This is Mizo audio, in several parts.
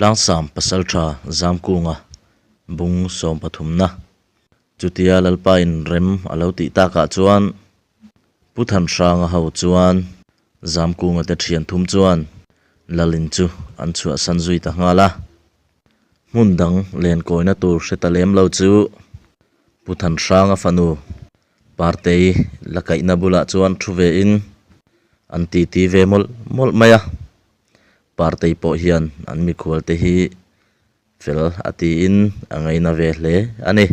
Tlangsam Pasaltha Zamkunga bung sawm pathumna chutia Lalpa in rem a lo tih takah chuan Pu Thanhranga ho chuan Zamkunga te thian thum chuan Lalin chu an chhuahsan zui ta nghal a. Hmun dang lenkawina tur hre ta lem lo chu Pu Thanhranga fanu Partei la kaihna bulah chuan thu ve in an titi ve mawlh mawlh mai a. Partei pawh hian an mikhual te hi fel a tiin a ngaina ve hle a ni.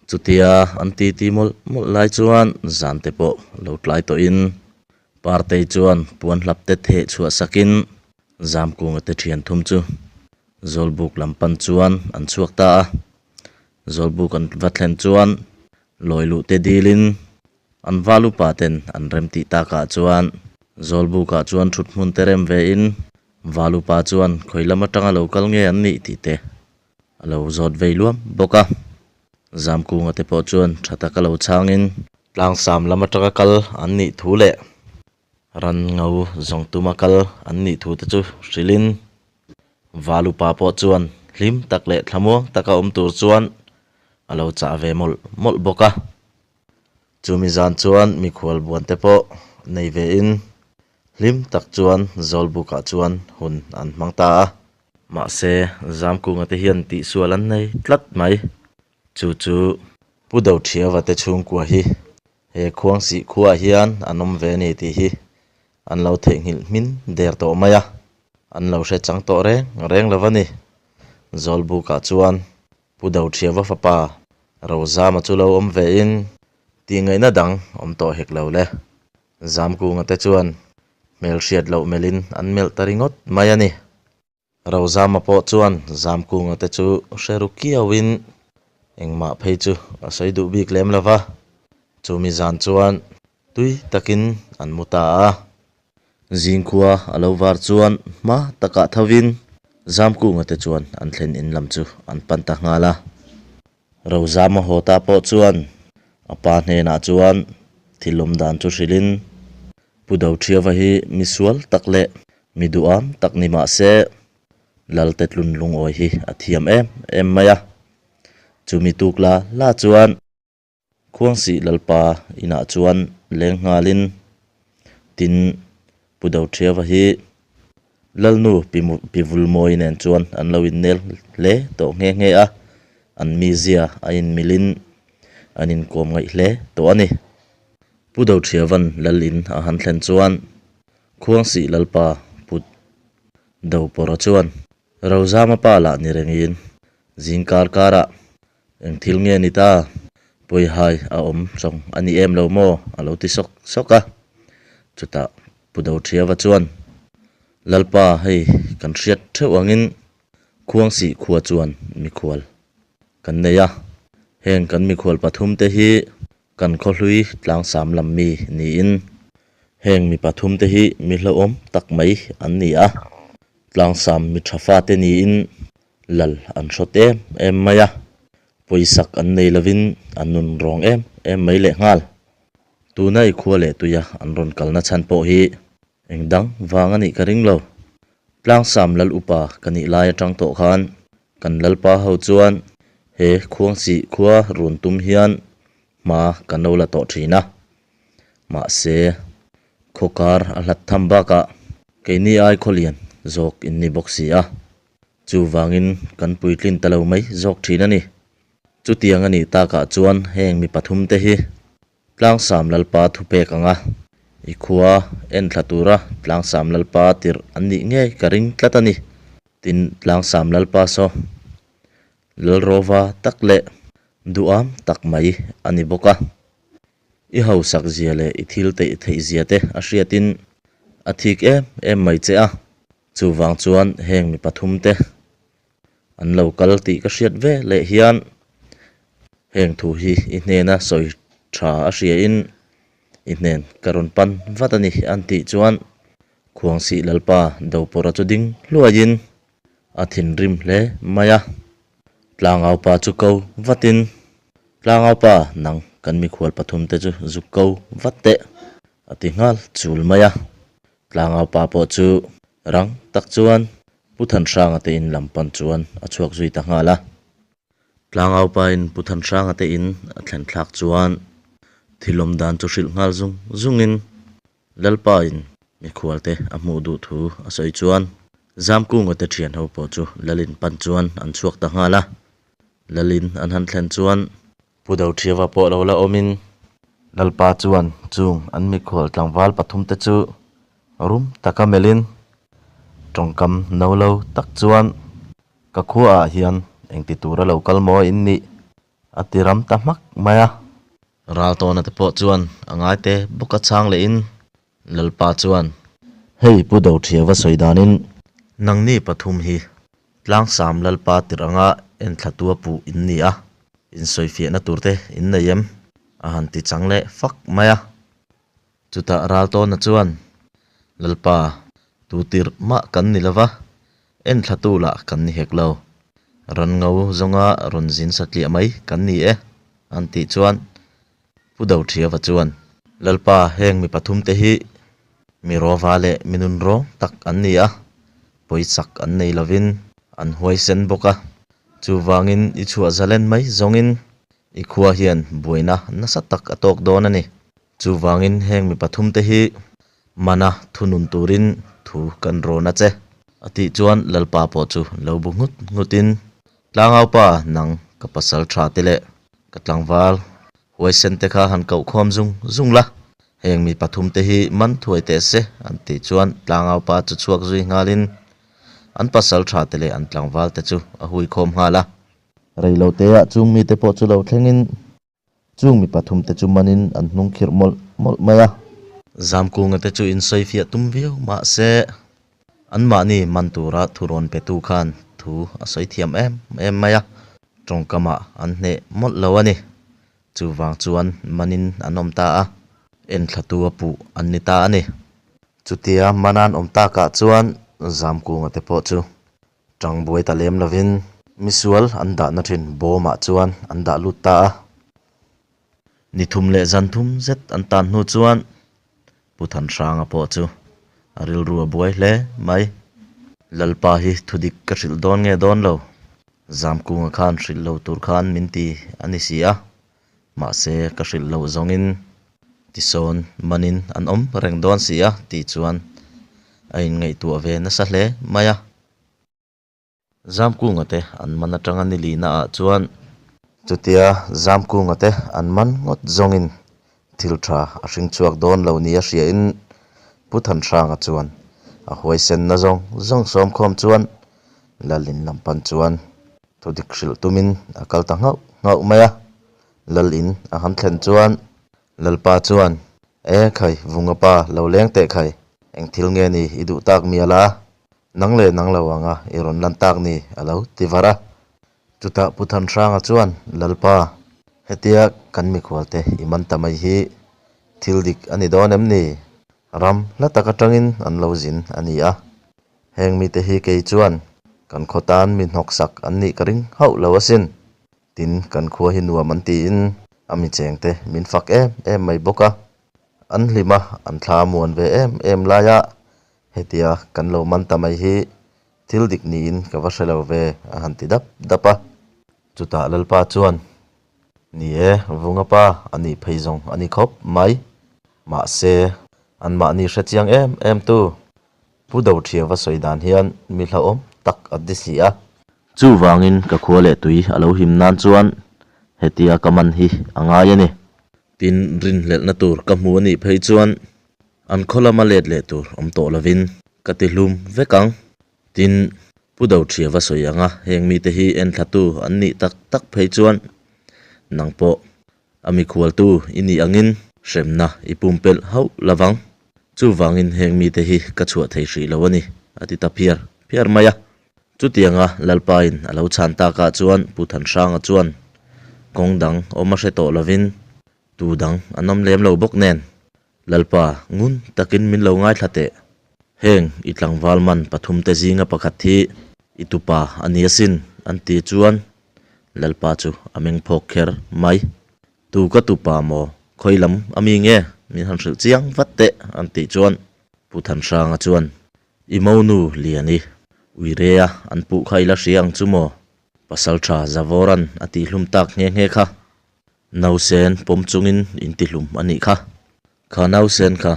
Chutia an titi mawlh mawlh lai chuan zan te pawh lo tlai tawhin Partei chuan puan hlap te theh chhuah sakin Zamkunga te thian thum chu Zawlbuk lam pan chuan an chhuak ta a. Zawlbuk an va thlen chuan lawi luh te dilin an val upa ten an rem tih takah chuan Zawlbukah chuan thut hmun te rem vein val upa chuan khawi lam atanga lo kal nge an nih tih te a lo zawt vei luam bawk a. Zamkunga te pawh chuan tha taka lo chhangin tlangsam lam atanga kal an nih thu leh Ran ngo zawng tuma kal an nih thu te chu hrilhin Valupa pawh chuan hlim tak leh thlamuang taka awm tur chuan a lo chah ve mawlh mawlh bawk a. Chumi zan chuan mikhual buan te pawh nei vein hlim tak chuan Zawlbukah chuan hun an hmang ta a. Mahse, Zamkunga te hian tihsual an nei tlat mai. Chu chu Pu Dothiava te chhungkua hi he Khuangsih khuaah hian an awm ve a ni tih hi an lo theihnghilh hmin der tawh mai a, an lo hre chang tawh reng reng lo va ni. Zawlbukah chuan Pu Dothiava fapa Rozama chu lo awm vein tihngaihna dang awm tawh hek lo le. Zamkunga te chuan hmelhriat loh melhin an melh ta ringawt mai a ni. Rozama pawh chuan Zamkunga te chu hre ru kiauin engmah phei chu a sawi duh bik lem lo va, chumi zan chuan tui takin an mu ta a. Zingkhua a lo var chuan hma takah thovin Zamkunga te chuan an thlen in lam chu an pan ta nghal a. Rozama haw ta pawh chuan a pa hnenah chuan thil awm dan chu hrilhin Pu Dothiava hi misual tak leh Mi duham tak ni mah se, Lalte tlun lungawi hi a thiam em em mai a. Chumi tuk la la chuan Khuangsih Lalpa inah chuan leng nghalin tin Pu Dothiava hi Lalnu Pivulmawi nen chuan an lo innel hle tawh nghe nghe a, an mizia a inmilin an inkawm ngaih hle tawh a ni. Pu Dothiava'n Lalin a han thlen chuan Khuangsih Lalpa put Dopawrha chuan Rozama pa lah ni rengin zing kar karah eng thil nge ni ta, pawihai a awm chawng a ni em lo maw a lo ti sawk sawk a. Chutah Pu Dothiava chuan Lalpa hei kan hriat theuh angin Khuangsih khua chuan mikhual kan nei a, heng kan mikhual pathum te hi Kan khawhlui tlangsam lam mi niin heng mi pathum te hi mi hlauhawm tak mai an ni a, tlangsam mi tha fate niin lal an hrawt em em mai a, pawisak an nei lovin an nun rawng em em mai leh nghal. Tuna i khua leh tuia an rawn kalna chhan pawh hi eng dang vang a nih ka ring lo. Tlangsam lal upa ka nih lai atang tawh khan kan lalpa ho chuan he khuangsih khua run tum hian hma kan lo la tawh thin a. Mahse, khawkar a hlat tham bakah keini ai khawlian zawk in ni bawk si a. Chuvangin kan puitlin ta lo mai zawk thin a ni. Chutiang a nih takah chuan heng mi pathum te hi Tlangsam Lalpa thupek ang a, i khua en thla tura Tlangsam Lalpa tirh an nih ngei ka ring tlat a ni. Tin, Tlangsam Lalpa saw Lalrova tak leh duham tak mai a ni bawk a. I hausak zia leh i thil teih theih zia te a hriatin a thik em em mai che a. Chuvang chuan heng mi pathum te An lo kal tih ka hriat ve leh hian heng thu hi i hnena sawi tha a hriain i hnen ka rawn pan vat a ni an tih chuan Khuangsih Lalpa Dopawrha chu ding hluaiin a thinrim hle mai a. Tlangaupa chu ko vatin, Tlangaupa nang kan mikhual pathum te chu zuk ko vat teh a ti nghal chul mai a. Tlangaupa pawh chu rang tak chuan. Pu Thanhranga te in lam pan chuan a chhuak zui ta nghal a. Tlangaupain Pu Thanhranga te in a thlen thlak chuan thil awm dan chu hrilh nghal zung zungin Lalpain mikhualte a hmuh duh thu a sawi chuan Zamkunga te thian ho pawh chu Lalin pan chuan an chhuak ta nghal a. Lalin an han thlen chuan Pu Dothiava pawh lo la awmin Lalpa chuan chung an mikhual tlangval pathumte chu rum taka melhin tawngkam no lo tak chuan ka khuaah hian engti tura lo kal maw in nih a ti ram ta hmak mai a. Raltawna te pawh chuan a ngaite bawka chhang lehin Lalpa chuan hei Pu Dothiava sawi danin nangni pathum hi Tlangsam Lalpa tirh anga enthlatua puh in ni a, insawifiahna turte in nei em? a han ti chang leh fak mai a. Chutah Raltawna chuan, Lalpa, tu tirh mah kan ni lova, enthlatu lah kan ni hek lo. Ran ngo zawnga rawn zin satliah mai kan ni e, an tih chuan Pu Dothiava chuan, Lalpa, heng mi pathumte hi mi rawva leh mi nunrawng tak an ni a, pawisak an nei lovin an huaisen bawk a, chuvangin i chhuah zalen mai zawngin i khua hian buaina nasa tak a tawk dawn a ni. Chuvangin heng mi pathumte hi mana thunun turin thu kan rawn a che. A tih chuan Lalpa pawh chu lo bu nghut nghutin, Tlangaupa nang ka pasal tha te leh ka tlangval huaisen te kha han koh khawm zung zung la, heng mi pathumte hi man thuai teh se an tih chuan Tlangaupa chu chhuak zui nghalin an pasal tha te leh an tlangval te chu a hui khawm nghal a. Reiloteah chung mite pawh chu lo thlengin Chung mi pathumte chu manin an hnung khirh mawlh mawlh mai a. Zamkunga te chu insawifiah tum viau mah se, anmahni man tura thu rawn petu khan thu a sawi thiam em em mai a, tawngkamah an hneh mawlh lo a ni. Chuvang chuan manin an awm ta a, enthlatu a puh an ni ta a ni. Chutia manan awm takah chuan Zamkunga te pawh chu Tang buai ta lem lovin misual an dahna thin bawmah chuan an dah lut ta a. Ni thum leh zan thum zet an tan hnu chuan Pu Thanhranga pawh chu a rilru a buai hle mai. Lalpa hi thudik ka hrilh dawn nge dawn lo, Zamkunga khan hrilh lo tur khan min ti a ni si a, mahse ka hrilh loh zawngin tisawn manin an awm reng dawn si a tih chuan a inngaihtuah ve nasa hle mai a. Zamkunga te an man atanga ni lihna ah chuan chutia Zamkunga te an man ngawt zawngin thil tha a hring chhuak dawn lo ni a hria in Pu Thanhranga chuan a huaisenna zawng zawng sawmkhawm chuan Lalin lam pan chuan Thudik hrilh tumin a kal ta nghauh nghauh mai a, Lal in a han thlen chuan Lalpa chuan, E khai, Vunga pa, lo leng teh khai, eng thil nge ni i duh tak mial a, nang leh nang lo anga i rawn lan tak ni a lo ti var a. Chutah Pu Thanhranga chuan, Lalpa, hetia kan mikhualte i man ta mai hi thil dik a ni dawn em ni? Ram hla tak atangin an lo zin a ni a, Heng mite hi kei chuan kan khaw tan mi hnawksak an nih ka ring hauh lo asin. Tin, kan khua hi nuam an tiin a mi chengte min fak em em mai bawk a. An hlim a, an thla a muan ve em em lai a, hetia kan lo man ta mai hi thil dik niin ka va hre lo ve a han ti dap dap a. Chutah Lalpa chuan, Ni e, Vunga pa a nih phei zawng a ni khawp mai. Mahse, anmahni hre chiang em em tu Pu Dothiava sawi dan hian mi hlauhawm tak a ti si a. Chuvangin ka khua leh tui a lo him nan chuan hetia ka man hi a ngai a ni. Tin, rinhlelhna tur ka hmu a nih phei chuan an khaw lama let leh tur awm tawh lovin ka ti hlum vek ang. Tin, Pu Dothiava sawi anga heng mite hi enthlatu an nih tak tak phei chuan nang pawh A mikhualtu i nih angin hremna i pumpelh hauh lovang. Chuvangin heng mite hi ka chhuah thei hrih lo a ni, a ti ta phiar phiar mai a. Chutianga Lalpain a lo chhan takah chuan Pu Thanhranga chuan kawng dang awm a hre tawh lovin tu dang an awm lem lo bawk nen, Lalpa, ngun takin min lo ngaithla teh. Heng i tlangval man pathumte zinga pakhat hi i tupa a ni asin, an ti chuan Lalpa chu a meng phawk kher mai. Tu ka tupa maw? Khawi lam a mi nge? Min han hrilh chiang vat teh, an tih chuan Pu Thanhranga chuan, I monu Liani. Uirea an puh kha i la hria ang chu maw? Pasaltha Zavora'n a tihhlum tak nghe nghe kha. Nausen pawm chungin in tihlum a nih kha. Kha nausen kha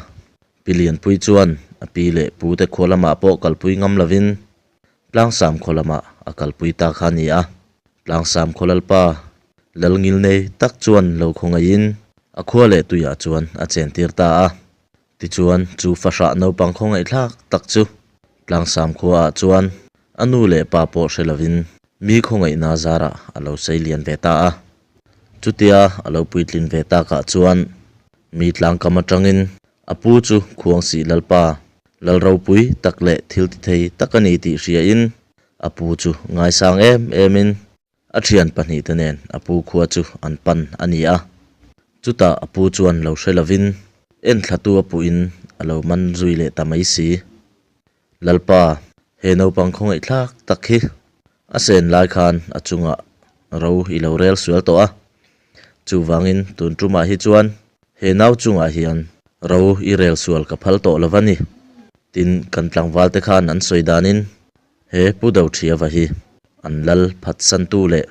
Pi Lianpui chuan a pi leh pu te khua lamah pawh kalpui ngam lovin Tlangsam khaw lamah a kalpui ta kha a ni a. Tlangsam khaw lalpa Lalngilnei tak chuan lo khawngaihin a khua leh tuiah chuan a chentir ta a. Tichuan chu fahrah naupang khawngaihthlak tak chu Tlangsam khuaah chuan a nu leh pa pawh hre lovin mi khawngaihna zarah a lo sei lian ve ta a. Chutia a lo puitlin ve takah chuan mi tlangkam atangin a pu chu Khuangsih Lalpa Lal ropui tak leh thil ti thei tak a ni tih hriain a pu chu ngaisang em emin A thian pahnihte nen a pu khua chu an pan a ni a. Chutah a pu chuan lo hre lovin enthlatu a puhin a lo man zui leh ta mai si. Lalpa, he naupang khawngaihthlak tak hi a sen lai khan a chungah ro i lo rel sual tawh a. Chuvangin tun tumah hi chuan he nau chungah hian ro i rel sual ka phal tawh lo va ni. Tin, kan tlangvalte khan an sawi danin He Pu Dothiava hi an lal phatsantu leh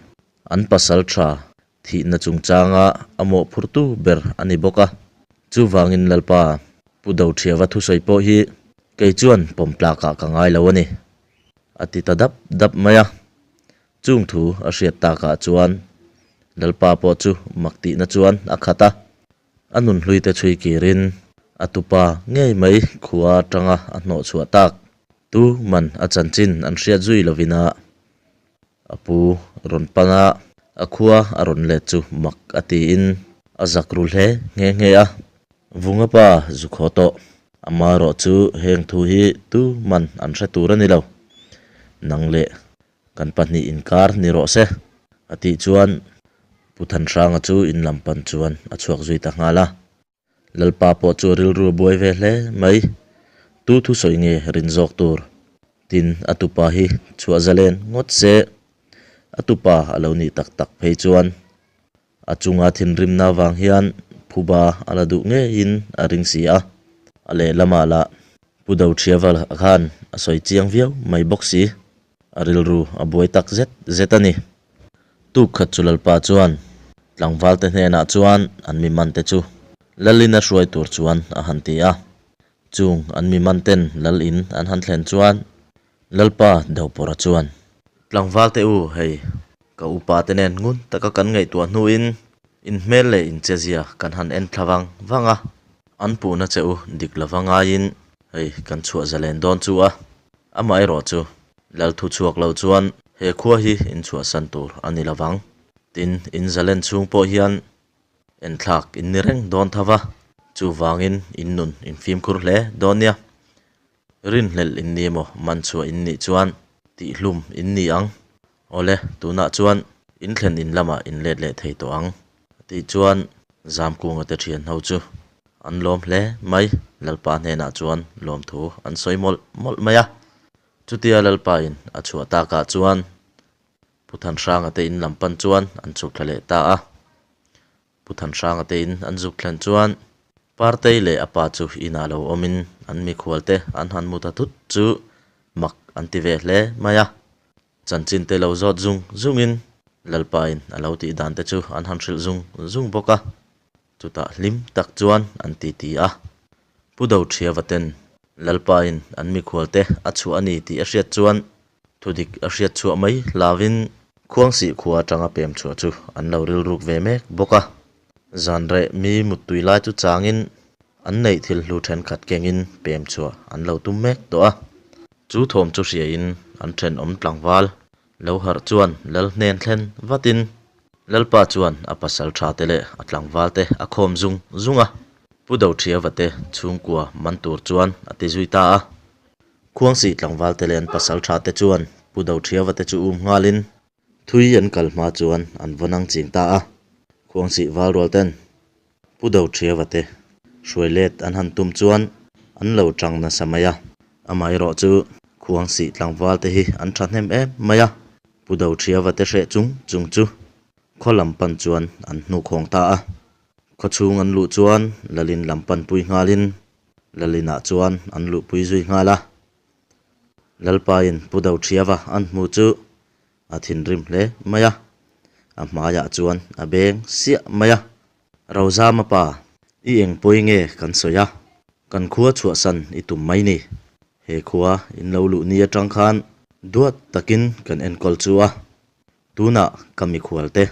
an pasal tha thihna chungchanga a mawhphurtu ber a ni bawk a. Chuvangin Lalpa Pu Dothiava thusawi pawh hi kei chuan pawm tlakah ka ngai lo a ni, a ti ta dap dap mai a. Chung thu a hriat takah chuan Lalpa pawh chu mak tihna chuan a khat a. A nunhluite chhui kirin a tupa ngei mai khua atanga a hnawh chhuah tak. Tu man a chanchin an hriat zui lovin a a pu rawn pan a, a khua a rawn let chu mak a tiin a zak ru hle nghe nghe a. Vunga pa zu khaw tawh. Amaherawh chu heng thu hi tu man an hre tur a ni lo. Nang leh Kan pahnih inkar ni rawh se, a tih chuan Pu Thanhranga chu in lam pan chuan a chhuak zui ta nghal a. Lalpa pawh chu a rilru a buai ve hle mai. Tu thusawi nge rin zawk tur? Tin, a tupa hi chhuah zalen ngawt se. A tupa a lo nih tak tak phei chuan A chunga thinrimna vang hian phuba a la duh ngeiin a ring si a. A lehlamah lah Pu Dothiava khan a sawi chiang viau mai bawk si. A rilru a buai tak zet zet a ni. Tuk khat chu Lalpa chuan tlangvalte hnenah chuan an mi mante chu Lalin a hruai tur chuan a han ti a. Chung an mi manten Lalin an han thlen chuan Lalpa Dopawrha chuan, Tlangvalte u, hei, ka upa te nen ngun taka kan ngaihtuah hnuin in hmel leh in chezia kan han en thla vang vang a, an puhna che u dik lova ngaiin hei kan chhuah zalen dawn chu a, amaherawh chu Lal thu chhuak lo chuan he khua hi in chhuahsan tur a ni lovang. Tin, in zalen chhung pawh hian enthlak in ni reng dawn tho va, chuvangin in nun in fimkhur hle dawn nia. Rinhlelh in ni emaw man chhuah in nih chuan tihhlum in ni ang. Awle, tunah chuan in thlen in lamah in let leh thei tawh ang. A tih chuan Zamkunga te thian ho chu an lawm hle mai. Lalpa hnenah chuan lawmthu an sawi mawlh mawlh mai a. Chutia Lalpa in a chhuah takah chuan Pu Thanhranga te in lam pan chuan an chhuk thla leh ta a. Pu Thanhranga te in an zuk thlen chuan Partei leh a pa chu inah lo awmin an mikhual te an han mu ta thut chu mak an ti ve hle mai a. Chanchin te lo zawt zung zungin Lalpain a lo tih dan te chu an han hrilh zung zung bawk a. Chutah hlim tak chuan an titi a. Pu Dothiava ten Lalpain an mikhual te a chhuah a ni tih a hriat chuan Thudik a hriat chhuah mai hlauvin Khuangsih khua atanga pem chhuah chu an lo rilruk ve mek bawk a. Zan reh mi muttui lai chu changin an neih thil hlu thenkhat kengin pem chhuah an lo tum mek tawh a. Chu thawm chu hriain an thenawm tlangval lo harh chuan lal hnen thlen vatin Lalpa chuan a pasal tha te leh a tlangval te a khawm zung zung a. Pu Dothiava te chhungkua man tur chuan a ti zui ta a. Khuangsih tlangval te leh an pasal tha te chuan Pu Dothiava te chu um nghalin thui an kal hma chuan an va nang ching ta a. Khuangsih valrual ten Pu Dothiava te hruai let an han tum chuan an lo tang nasa mai a. Amaherawh chu Khuangsih tlangval te hi an thahnem em mai a. Pu Dothiava te hreh chung chung chu khaw lam pan chuan an hnukhawng ta a. Khawchhung an luh chuan Lalin lam panpui nghalin Lalinah chuan an luhpui zui nghal a. Lalpain Pu Doṭhiava an hmu chu a thinrim hle mai a, a hmaiah chuan a beng siah mai a. Rozama pa, i eng pawi nge kan sawi a, kan khua chhuahsan i tum mai ni. He khua in lo luh ni atang khan duat takin kan enkawl chu a, tunah ka mikhual te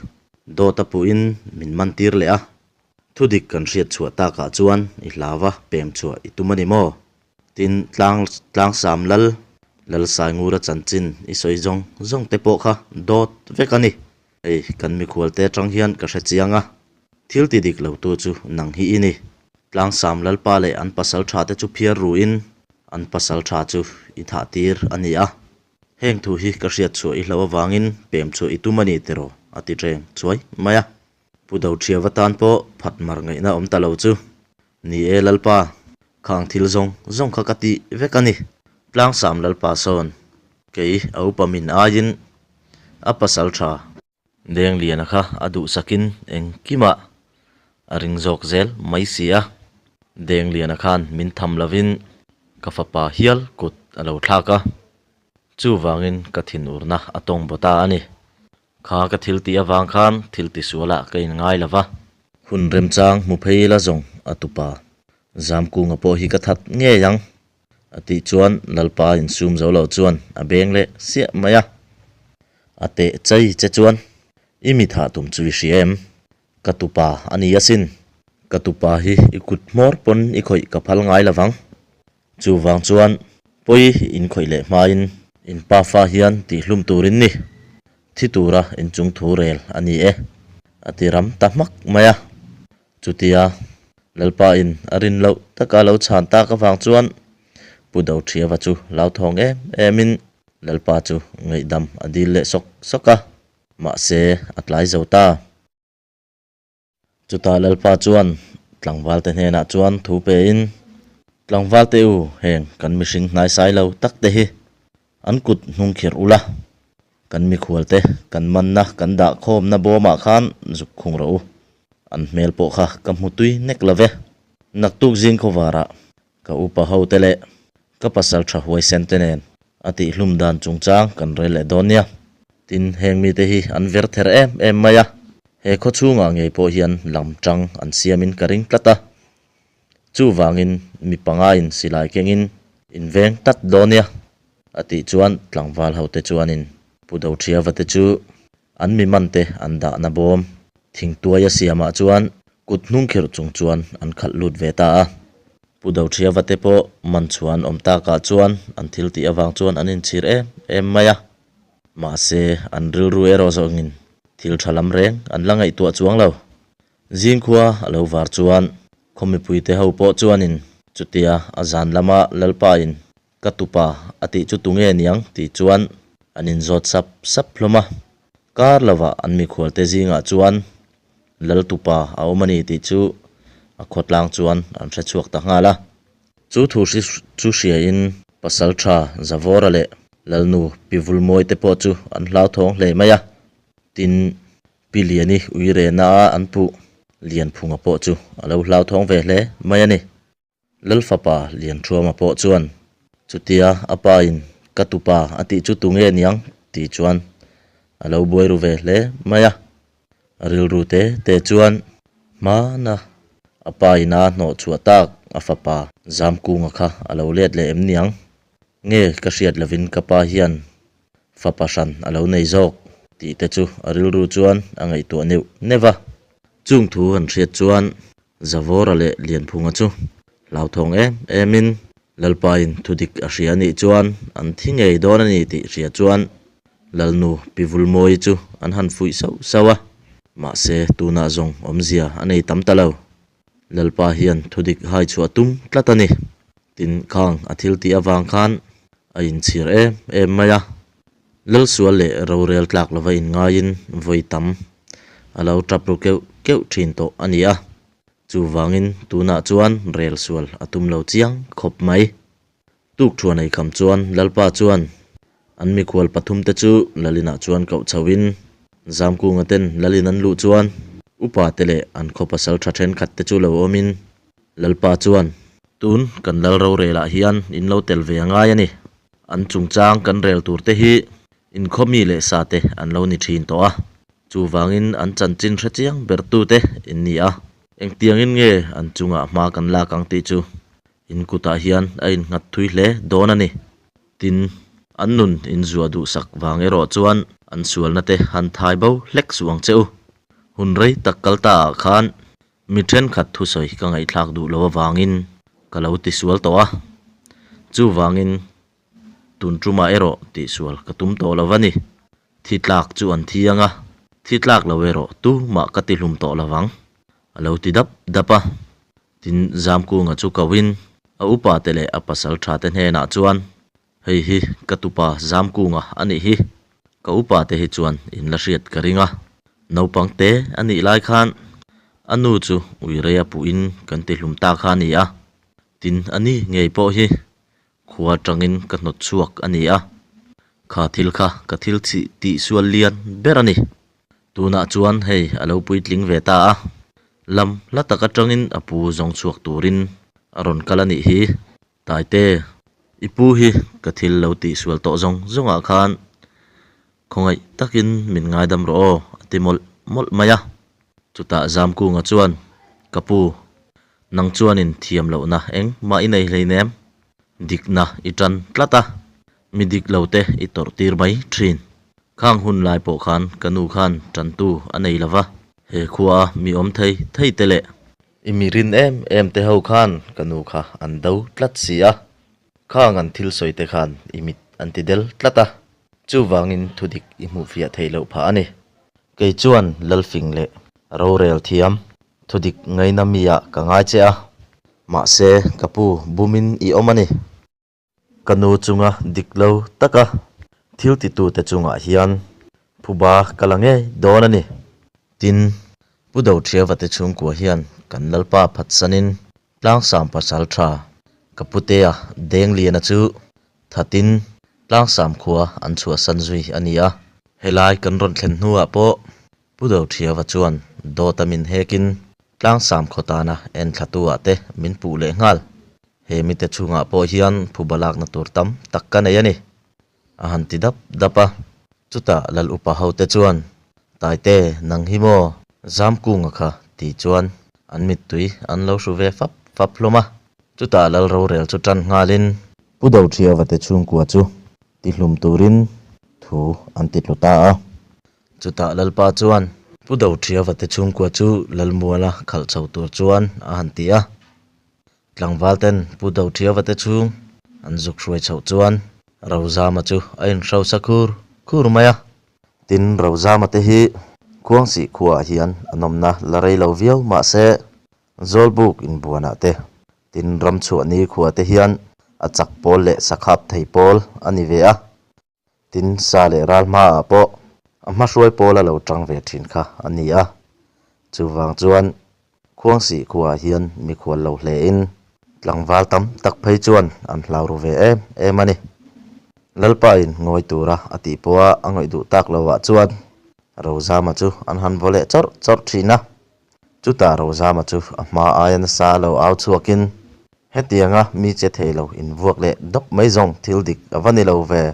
dawt a puhin min man tir leh a, thudik kan hriat chhuah takah chuan i hlau a pem chhuah i tum a ni maw? Tin, tlang tlangsam lal Lalsaingura chanchin i sawi zawng zawng te pawh kha dawt vek a ni. Hei, kan mikhualte atang hian ka hre chiang a, thil ti dik lo tu chu nang hi i ni. Tlangsam Lalpa leh an pasal tha te chu phiar ruin an pasal tha chu i thah tir a ni a. Heng thu hi ka hriat chhuah i hloh avangin pem chhuah i tum a ni tiraw? a ti reng chuai mai a. Pu Doṭhiava tan pawh phat mar ngaihna awm ta lo chu. Ni e Lalpa, khang thil zawng zawng kha ka tih vek a ni. Tlangsam Lalpa sawn, kei a upa min aiin a pasal tha. Dengliana kha a duhsakin engkimah a ring zawk zel mai si a. Dengliana khan min tham lovin ka fapa hial kut a lo thlak a, chuvangin ka thinurna a tawng baw ta a ni. Kha ka thil tih avang khan thil tisualah ka inngai lo va. Hun remchang hmu phei ila zawng a tupa. Zamkunga pawh hi ka that ngei ang. A tih chuan Lalpa insum zo lo chuan a beng leh siah mai a. A teh chai che chuan i mi thah tum chu i hria em? Ka tupa a ni asin. Ka tupa hi i kut hmawr pawn i khawih ka phal ngai lo vang. Chuvang chuan pawi inkhawih leh hmain in pafa hian tihhlum turin ni thi tura inchung thu rel a ni e, a ti ram ta hmak mai a. Chutia Lalpa in a rin loh taka lo chhan tak avang chuan Pu Doṭhiava chu hlauthawng em emin Lalpa chu ngaihdam a dil leh sawk sawk a, mahse a tlai zo ta. Chutah Lalpa chuan tlangvalte hnenah chuan thu pein, Tlangvalte u, heng kan mihring hnaisai lo tak te hi an kut hnung khirh ula, kan mikhualte kan manna kan dah khawmna bawmah khan zuk khung rawh u. An hmel pawh kha ka hmu tui nek lo ve. Naktuk zing khawvarah Ka upa ho te leh ka pasal tha huaisen te nen a tihhlum dan chungchang kan rel leh dawn nia. Tin, heng mite hi an ver ther em em mai a, he khaw chhungah ngei pawh hian lam tang an siamin ka ring tlat a. Chuvangin mi pangaiin silai kengin in veng tlat dawn nia, a tih chuan tlangval ho te chuanin Pu Doṭhiava te chu An mi man te an dahna bawm thingtuai a siamah chuan kut hnung khirh chung chuan an khalh lut ve ta a. Pu Doṭhiava te pawh man chhuan awm takah chuan an thil tih avang chuan an inchhir em em mai a. Mahse, an rilru erawh zawngin thil tha lam reng an la ngaihtuah chuang lo. Zingkhua a lo var chuan khaw mipuite ho pawh chuanin chutia a zan lama Lalpain Ka tupa a tih chu tunge niang tih chuan an inzawt sap sap hlawm a. Kar lovah an mikhualte zingah chuan Lal tupa a awm a ni tih chu a khawtlang chuan an hre chhuak ta nghal a. Chu thu chu hriain Pasal tha Zavawra leh Lalnu Pi Vulmawi te pawh chu an hlauthawng hle mai a. Tin, Pi Liani uirena a an puh Lianphunga pawh chu a lo hlauthawng ve hle mai a ni. Lalfapa Lianṭhuama pawh chuan, Chutia a pa in ka tupa a tih chu tunge niang? tih chuan a lo buai ru ve hle mai a. A rilru te te chuan hmana a pa in a hnawh chhuah tak a fapa Zamkunga kha a lo let leh em niang? Nge ka hriat lovin ka pa hian fapa hran a lo nei zawk? tih te chu a rilru chuan a ngaihtuah neuh neuh va. Chung thu han hriat chuan Zavawra leh Lianphunga chu hlauthawng em emin Lalpain thudik a hria anih chuan an thi ngei dawn a ni tih hria chuan Lalnu Pi Vulmawi chu an han fuih sauh sauh a. Mahse, tunah zawng awmzia a nei tam ta lo. Lalpa hian thudik hai chhuah tum tlat a ni. Tin, khang a thil tih avang khan a inchhir em em mai a. Lalsual leh rorel tlak lova inngaiin vawi tam a lo tap ru keuh keuh thin tawh a ni a, chuvangin tunah chuan rel sual a tum lo chiang khawp mai. Tuk thuan ei kham chuan Lalpa chuan an mikhual pathumte chu Lalinah chuan koh chhoin Zamkunga ten Lalin an luh chuan upa te leh an khaw pasal tha thenkhat te chu lo awmin Lalpa chuan, Tun kan lal rorelah hian in lo tel ve a ngai a ni. An chungchang kan rel tur te hi inkhaw mi leh sa te an lo ni thin tawh a, chuvangin an chanchin hre chiang ber tu te in ni a. Engtiangin nge an chungah hma kan lak ang tih chu in kutah hian a innghat thui hle dawn a ni. Tin, an nun inzuah duhsak vang erawh chuan an sualna te han thai bo hlek suh ang che u. Hun rei tak kal ta ah khan Mi thenkhat thusawi ka ngaihthlak duh lo avangin ka lo tisual tawh a, chuvangin tun tumah erawh tihsual ka tum tawh lo a ni. Thi tlak chu an thi ang a, thi tlak lo erawh tumah ka ti hlum tawh lo vang, a lo ti dap dap a. Tin, Zamkunga chu koin a upate leh a pasal thate hnenah chuan, Hei hi ka tupa Zamkunga a nih hi. Ka upa te hi chuan in la hriat ka ring a. Naupang te a nih lai khan a nu chu uireia puhin kan ti hlum ta kha a ni a. Tin, a ni ngei pawh hi khua atangin ka hnawt chhuak a ni a. Kha thil kha ka thil chih tih sual lian ber a ni. Tunah chuan hei a lo puitling ve ta a. Lam hla tak atangin a pu zawng chhuak turin a rawn kal a nih hi. Taite, i pu hi ka thil lo tihsual tawh zawng zawngah khan khawngaih takin min ngaidam rawh aw, a ti mawlh mawlh mai a. Chutah Zamkunga chuan, Ka pu, nang chuanin thiam lohna engmah i nei hleinem, dikna i tan tlat a, mi dik lo te i tawrh tir mai thin. Khang hun lai pawh khan ka nu khan tantu a nei lo va, he khua a mi awm thei thei te leh I mi rin em em te ho khan ka nu kha an do tlat si a, khang an thil sawi te khan i mit an ti del tlat a, chuvangin thudik i hmuh fiah theih loh phah a ni. Kei chuan Lalfing leh rorel thiam thudik ngaina mi ah ka ngai che a, mahse ka pu bumin i awm a ni. Ka nu chunga dik lo taka thil titute chungah hian phuba ka la ngei dawn a ni. Tin, Pu Dothiava te chhungkua hian kan Lalpa phatsanin Tlangsam pasal tha ka putea Dengliana chu thatin Tlangsam khua an chhuahsan zui a ni a. Helai kan rawn thlen hnuah pawh Pu Dothiava chuan dawta min hekin Tlangsam khaw tana enthlatu-ah te min puh leh nghal. He mite chhungah pawh hian phuba lakna tur tam tak ka nei a ni, a han ti dap dap a. Chutah Lal upa hote chuan, Taite, nang hi maw? Zamkunga kha ti chuan an mittui an lo hru ve fap fap hlawm a. Chutah Lal rorel chu tan nghalin. Pu Dothiava te chhungkua chu tihlum turin thu an ti tlu ta a. Chutah Lalpa chuan Pu Dothiava te chhungkua chu Lalmuala khalh chho tur chuan a han ti a. Tlangval ten Pu Dothiava te chhung an zuk hruai chhoh chuan Rozama chu a inhrosa khur khur mai a. Tin, Rozama te hi Khuangsih khuaah hian an awmna la rei lo viau mahse Zawlbuk inbuanah te, tin Ramchhuahni khua te hian a chak pawl leh sakhap thei pawl a ni ve a. Tin, sa leh ral hmaah pawh a hmahruai pawl a lo tang ve thin kha a ni a. Chuvang chuan Khuangsih khuaah hian mikhual lo hlein tlangval tam tak phei chuan an hlau ru ve em em a ni. Lalpain ngawi tura a tih pawha a ngawih duh tak lovah chuan Rozama chu an han vaw leh chawrh chawrh thin a. Chutah Rozama chu a hma aia nasa lo au chhuakin, Hetianga mi che thei lo invuak leh dawp mai zawng thil dik a va ni lo ve.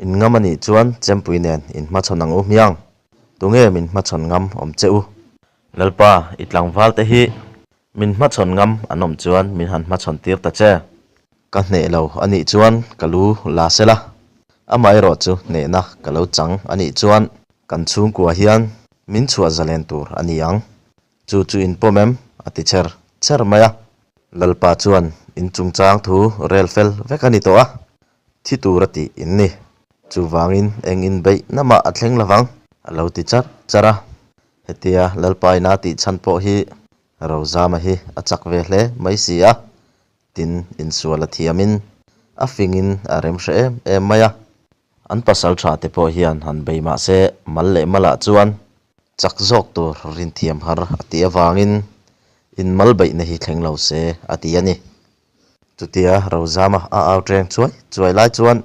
In ngam a nih chuan Chempui nen in hmachhawn ang u hmiang. Tunge min hmachhawn ngam awm che u? Lalpa, i tlangval te hi min hmachhawn ngam an awm chuan min han hmachhawn tir ta che. Ka hneh lo a nih chuan ka lu la se la, amaherawhchu hnehna ka lo chang a nih chuan kan chhungkua hian min chhuah zalen tur a ni ang. Chu chu in pawm em? a ti cher cher mai a. Lalpa chuan in chungchang thu rel fel vek a ni tawh a, thi tur a tih in ni. Chuvangin eng inbeih na mah a thleng lovang, a lo ti char char a. Hetia Lalpa ina tih chhan pawh hi Rozama hi a chak ve hle mai si a, tin insual a thiamin a fingin a rem hre em em mai a. An pasal tha te pawh hian han bei mah se mal leh malah chuan chak zawk tur rinthiam har a tih avangin in mal beihna hi thleng lo se a ti a ni. Chutia Rozama a au ṭeng chuai chuai lai chuan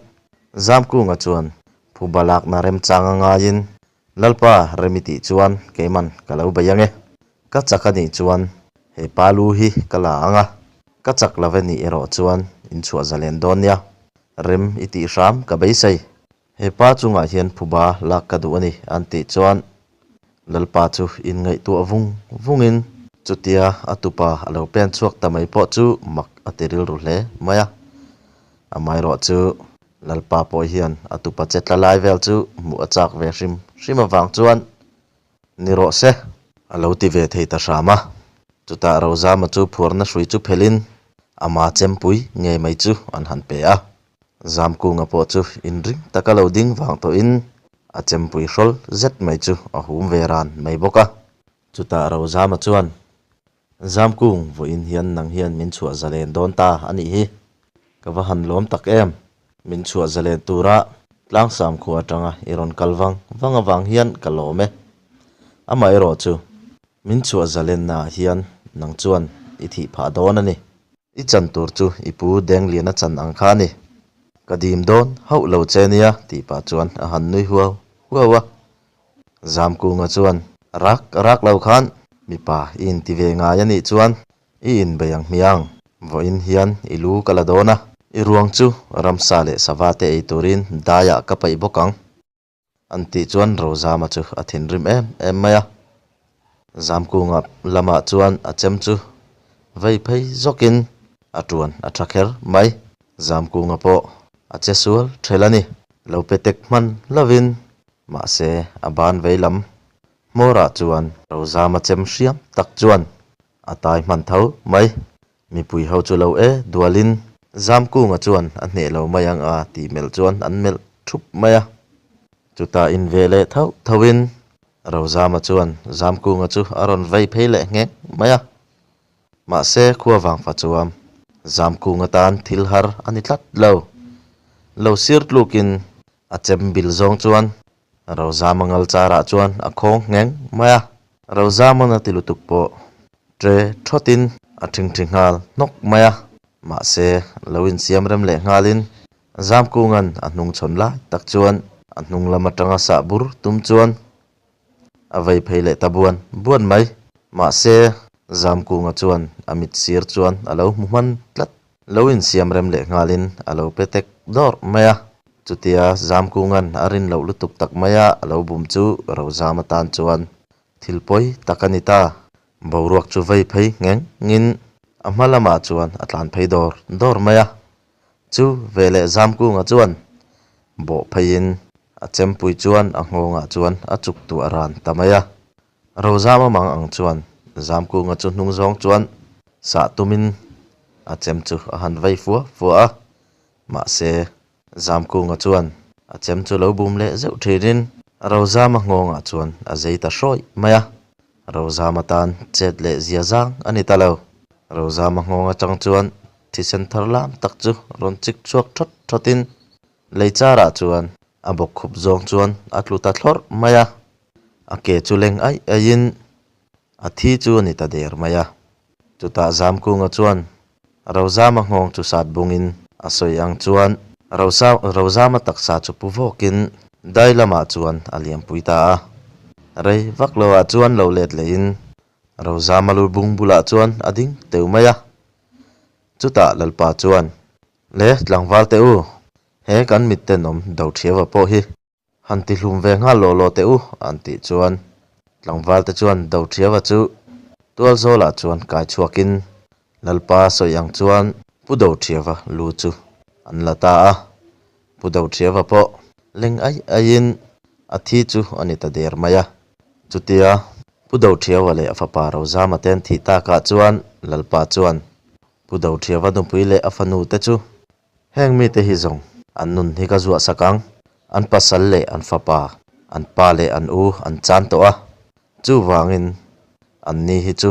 Zamkunga chuan phuba lakna remchang a ngaiin Lalpa rem i tih chuan keiman ka lo bei ange. Ka chak a nih chuan he pa lu hi ka la ang a, ka chak lo ve nih erawh chuan in chhuah zalen dawn nia. Rem i tih hram ka beisei. He pa chungah hian phuba lak ka duh a ni an tih chuan Lalpa chu inngaihtuah vung vungin chutia a tupa a lo pen chhuak ta mai pawh chu mak a ti rilru hle mai a. Amaherawh chu Lalpa pawh hian a tupa che tla lai vel chu hmuh a chak ve hrim hrim avang chuan Ni rawh se, a lo ti ve thei ta hram a. Chutah Rozama chu phuarna hrui chu phelhin ama chempui ngei mai chu an han pe a. Zamkunga pawh chu inring taka lo ding vang tawhin a chempui hrawl zet mai chu a hum ve ran mai bawk a. Chutah Rozama chuan, Zamkung, vawiin hian nang hian min chhuah zalen dawn ta a nih hi. Ka va han lawm tak em? Min chhuah zalen tura Tlangsam khua atanga i rawn kal vang vang avang hian ka lawm e. Amaherawh chu, min chhuah zalennaah hian nang chuan i thih phah dawn a ni. I chan tur chu i pu Dengliana chan ang kha a ni. Ka dim dawn hauh lo che nia tih pah chuan a han nui huau huau a. Zamkunga chuan, Rak rak lo khan mipa i inti ve ngai a nih chuan i inbei ang hmiang. Vawiin hian i lu ka la dawn a, i ruang chu ramsa leh sava te ei turin daiah ka paih bawk ang. An tih chuan Rozama chu a thinrim em em mai a. Zamkunga lamah chuan a chem chu vei phei zawkin a tuan a tha kher mai. Zamkunga pawh a che sual ṭhel a ni. Lo pe tek hman lovin Mahse, a ban vei lam hmawrah chuan Rozama chem hriam tak chuan a tai hman tho mai. Mipui ho chu lo e dualin Zamkunga chuan a hneh lo mai ang a tih melh chuan an melh thup mai a. Chutah in ve leh tho thoin Rozama chuan Zamkunga chu a rawn vei phei leh nghek mai a. Mahse, khua vang fa chuam Zamkunga tan thil har a ni tlat lo. Lo sir tlukin A chem bil zawng chuan Rozama ngal charah chuan a khawng ngheng mai a. Rozamana ti lutuk pawh ṭe ṭhawtin a ṭhingṭhi nghal hnawk mai a. Mahse, lo insiam rem leh nghalin Zamkunga'n a hnung chhawn lai tak chuan a hnung lam aṭanga sah bur tum chuan A vei phei leh ta buan buan mai. Mahse, Zamkunga chuan a mit sir chuan a lo hmu hman tlat. Lo insiam rem leh nghalin a lo pe tek dawrh mai a. Chutia Zamkunga'n a rin loh lutuk tak maia a lo bum chu Rozama tan chuan thil pawi tak a ni ta. Boruak chu vei phei ngheng ngin a hma lamah chuan a tlan phei dawr dawr mai a. Chu veleh Zamkunga chuan bawh pheiin a chempui chuan a nghawngah chuan a chuk tuah ran ta mai a. Rozama mang ang chuan Zamkunga chu hnung zawng chuan sah tumin a chem chu a han vei fua fua a. Mahse, Zamkunga chuan a chem chu lo bum leh zeuh thinin Rozama nghawngah chuan a zei ta hrawih mai a. Rozama tan chet leh zia zang a ni ta lo. Rozama nghawng atang chuan Thisen thar lam tak chu rawn chik chhuak thawt thawtin lei charah chuan a bawk khup zawng chuan a tlu ta thlawrh mai a, a ke chu leng aih aihin a thi chu a ni ta der mai a. Chutah Zamkunga chuan Rozama nghawng chu sat bungin a sawi ang chuan Rozama taksa chu pu vawkin dai lamah chuan a liampui ta a. Rei vak loah chuan lo let lehin Rozama lu bung bulah chuan a ding teu mai a. Chutah Lalpa chuan, Le tlangval teh u, he kan mit tenawm do thiava pawh hi han ti hlum ve nghal lawh lawh teh u, an tih chuan tlangval te chuan do thiava chu tual zawlah chuan kai chhuakin Lalpa sawi ang chuan Pu Do Thiava lu chu an la ta a. Pu Do Thiava pawh leng ai aiin a thi chu a ni ta der mai a. Chutia Pu Dothiaua leh a fapa Rozama te an thih takah chuan Lalpa chuan Pu Dothiaua nupui leh a fanu te chu heng mite hi zawng an nun hi ka zuah sak ang, an pasal leh an fapa, an pa leh an u an chan tawh a, chuvangin an ni hi chu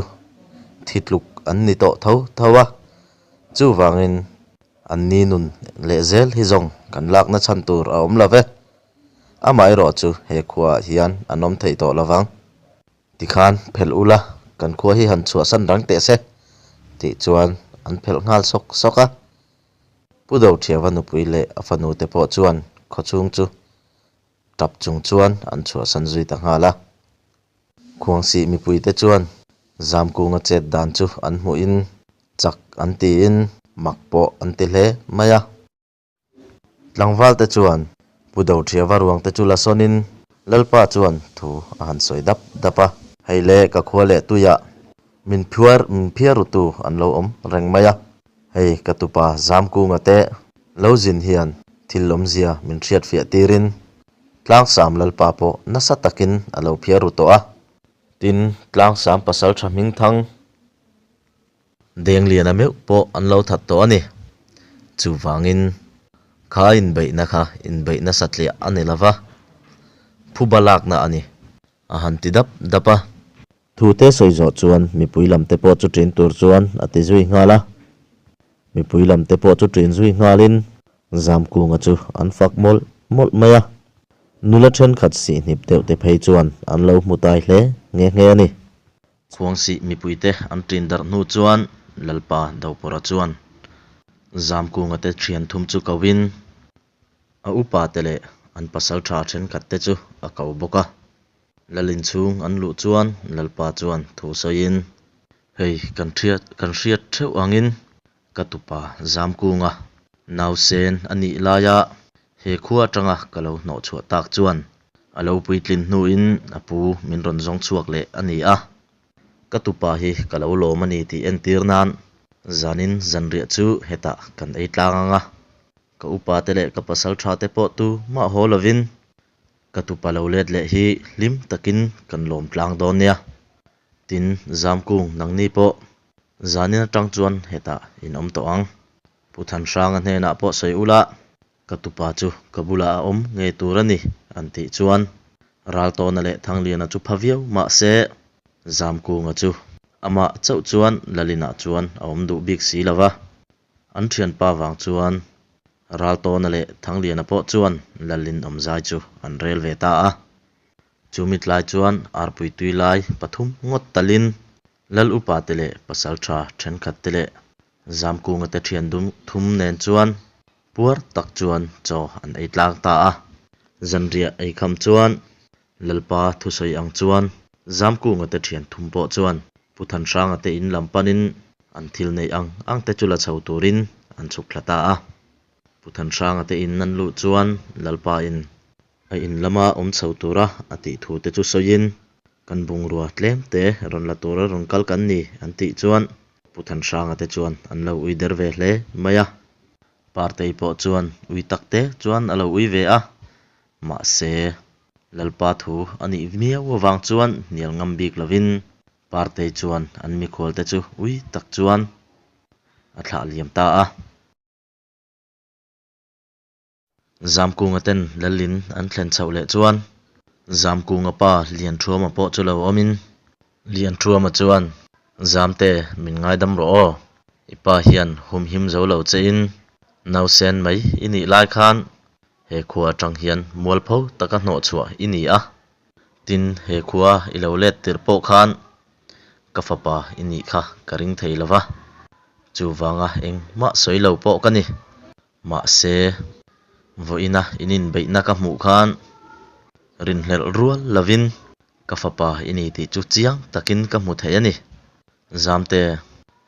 thi tluk an ni tawh tho tho a, chuvangin an ni nun leh zel hi zawng kan lakna chhan tur a awm lo ve. Amaherawh chu he khuaah hian an awm theih tawh lo vang. Tikhan phelh ula, kan khua hi han chhuahsan rang teh se, tih chuan an phelh nghal sawk sawk a. Pu Dothiava nupui leh a fanu te pawh chuan khawchhung chu tap chung chuan an chhuahsan zui ta nghal a. Khuangsih mipuite chuan Zamkunga chet dan chu an hmuhin chak an tiin mak pawh an ti hle mai a. Tlangvalte chuan Pu Doṭhiava ruangte chu la sawnin Lalpa chuan thu a han sawi dap dap a. Hei le ka khua leh tuiah min phiar min phiar rutu an lo awm reng mai a. Hei ka tupa Zamkunga te lo zin hian thil awmzia min hriatfiah tirin Tlangsam Lalpa pawh nasa takin a lo phiar ru tawh a. Tin, Tlangsam pasalṭha hmingthang Dengliana meuh pawh an lo that tawh a ni. Chuvangin, kha inbeihna kha inbeihna satliah a ni lova, phuba lakna a ni, a han ti dap dap a. Thute sawi zawh chuan mipui lamte pawh chu ṭin tur chuan a ti zui nghal a. Mipui lamte pawh chu ṭin zui nghalin Zamkunga chu an fak mawlh mawlh mai a. Nula ṭhenkhat sihhnip deuhte phei chuan an lo hmu tai hle nghe nghe a ni. Khuangsih mipuite an ṭin darh hnu chuan Lalpa Dopawrha chuan Zamkunga te ṭhian thum chu koin a upa te leh an pasalṭha ṭhenkhat te chu a ko bawk a. Lal inchhung an luh chuan Lalpa chuan thu sawiin, Hei kan hriat kan hriat theuh angin ka tupa Zamkunga nausen a nih laia he khua atanga ka lo hnawh chhuah tak chuan a lo puitlin hnuin a pu min rawn zawng chhuak leh a ni a. Ka tupa hi ka lo lawm a ni tih entir nan zanin zanriah chu hetah kan ei tlang ang a, ka upa te leh ka pasal tha te pawh tu mah haw lovin ka tupa lo let leh hi hlim takin kan lawm tlang dawn nia. Tin, Zamkung nangni pawh zanin atang chuan hetah in awm tawh ang. Pu Thanhranga hnenah pawh sawi ula, ka tupa chu ka bulah a awm ngei tur a ni, an tih chuan Raltawna leh Thangliana chu pha viau mah se, Zamkunga chu amah chauh chuan Lalinah chuan a awm duh bik si lo va. An thianpa vang chuan Raltawna leh Thangliana pawh chuan Lalin awmzai chu an rel ve ta a. Chumi tlai chuan arpui tui lai pathum ngawt talin Lal upa te leh pasaltha thenkhat te leh Zamkunga te thian dum thum nen chuan puar tak chuan chaw an ei tlang ta a. Zanriah ei kham chuan Lalpa thusawi ang chuan Zamkunga te thian thum pawh chuan Pu Thanhranga te in lam panin an thil neih ang ang te chu la chho turin an chhuk thla ta a. Pu Thanhranga te in an luh chuan Lalpa in A in lama awm chho tura a tih thu te chu sawiin, Kan bungrua tlem te rawn la tura rawn kal kan ni an tih chuan Pu Thanhranga te chuan an lo ui der ve hle mai a. Partei pawh chuan ui tak te chuan a lo ui ve a, mahse Lalpa thu a nih viau avang chuan hnial ngam bik lovin Partei chuan an mikhual te chu ui tak chuan a thlah liam ta a. Zamkunga ten Lalin an thlen chhoh leh chuan Zamkunga pa Lianthuama pawh chu lo awmin Lianthuama chuan Zamte min ngaidam rawh aw, i pa hian humhim zo lo che in nausen mai i nih lai khan he khua atang hian mualpho taka hnawh chhuah i ni a, tin he khua i lo let tirh pawh khan ka fapa i nih kha ka ring thei lo va, chuvanga engmah sawi lo pawh ka ni. Mahse, vawiina in inbeihna ka hmuh khan rinhlelh rual lovin ka fapa i ni tih chu chiang takin ka hmu thei a ni. Zamte,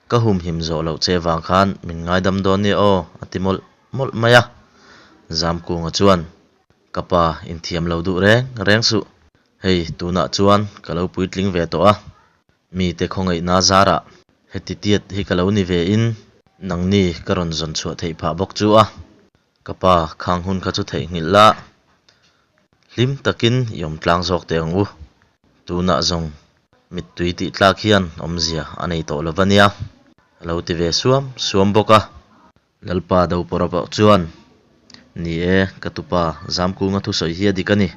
ka humhim zawh loh che vang khan min ngaidam dawn nia aw, a ti mawlh mawlh mai a. Zamkunga chuan, Ka pa inthiam lo duh reng reng suh. Hei, tunah chuan ka lo puitling ve tawh a. Mite khawngaihna zarah heti tiat hi ka lo ni ve in nangni ka rawn zawn chhuah theih phah bawk chu a, ka pa khang hun kha chu theihnghilh la, hlim takin i awm tlang zawk teh ang u. Tunah zawng mittui tih tlak hian awmzia a nei tawh lo va nia, a lo ti ve suam suam bawk a. Lalpa Dopawrha pawh chuan, Ni e, ka tupa Zamkunga thusawi hi a dik a ni.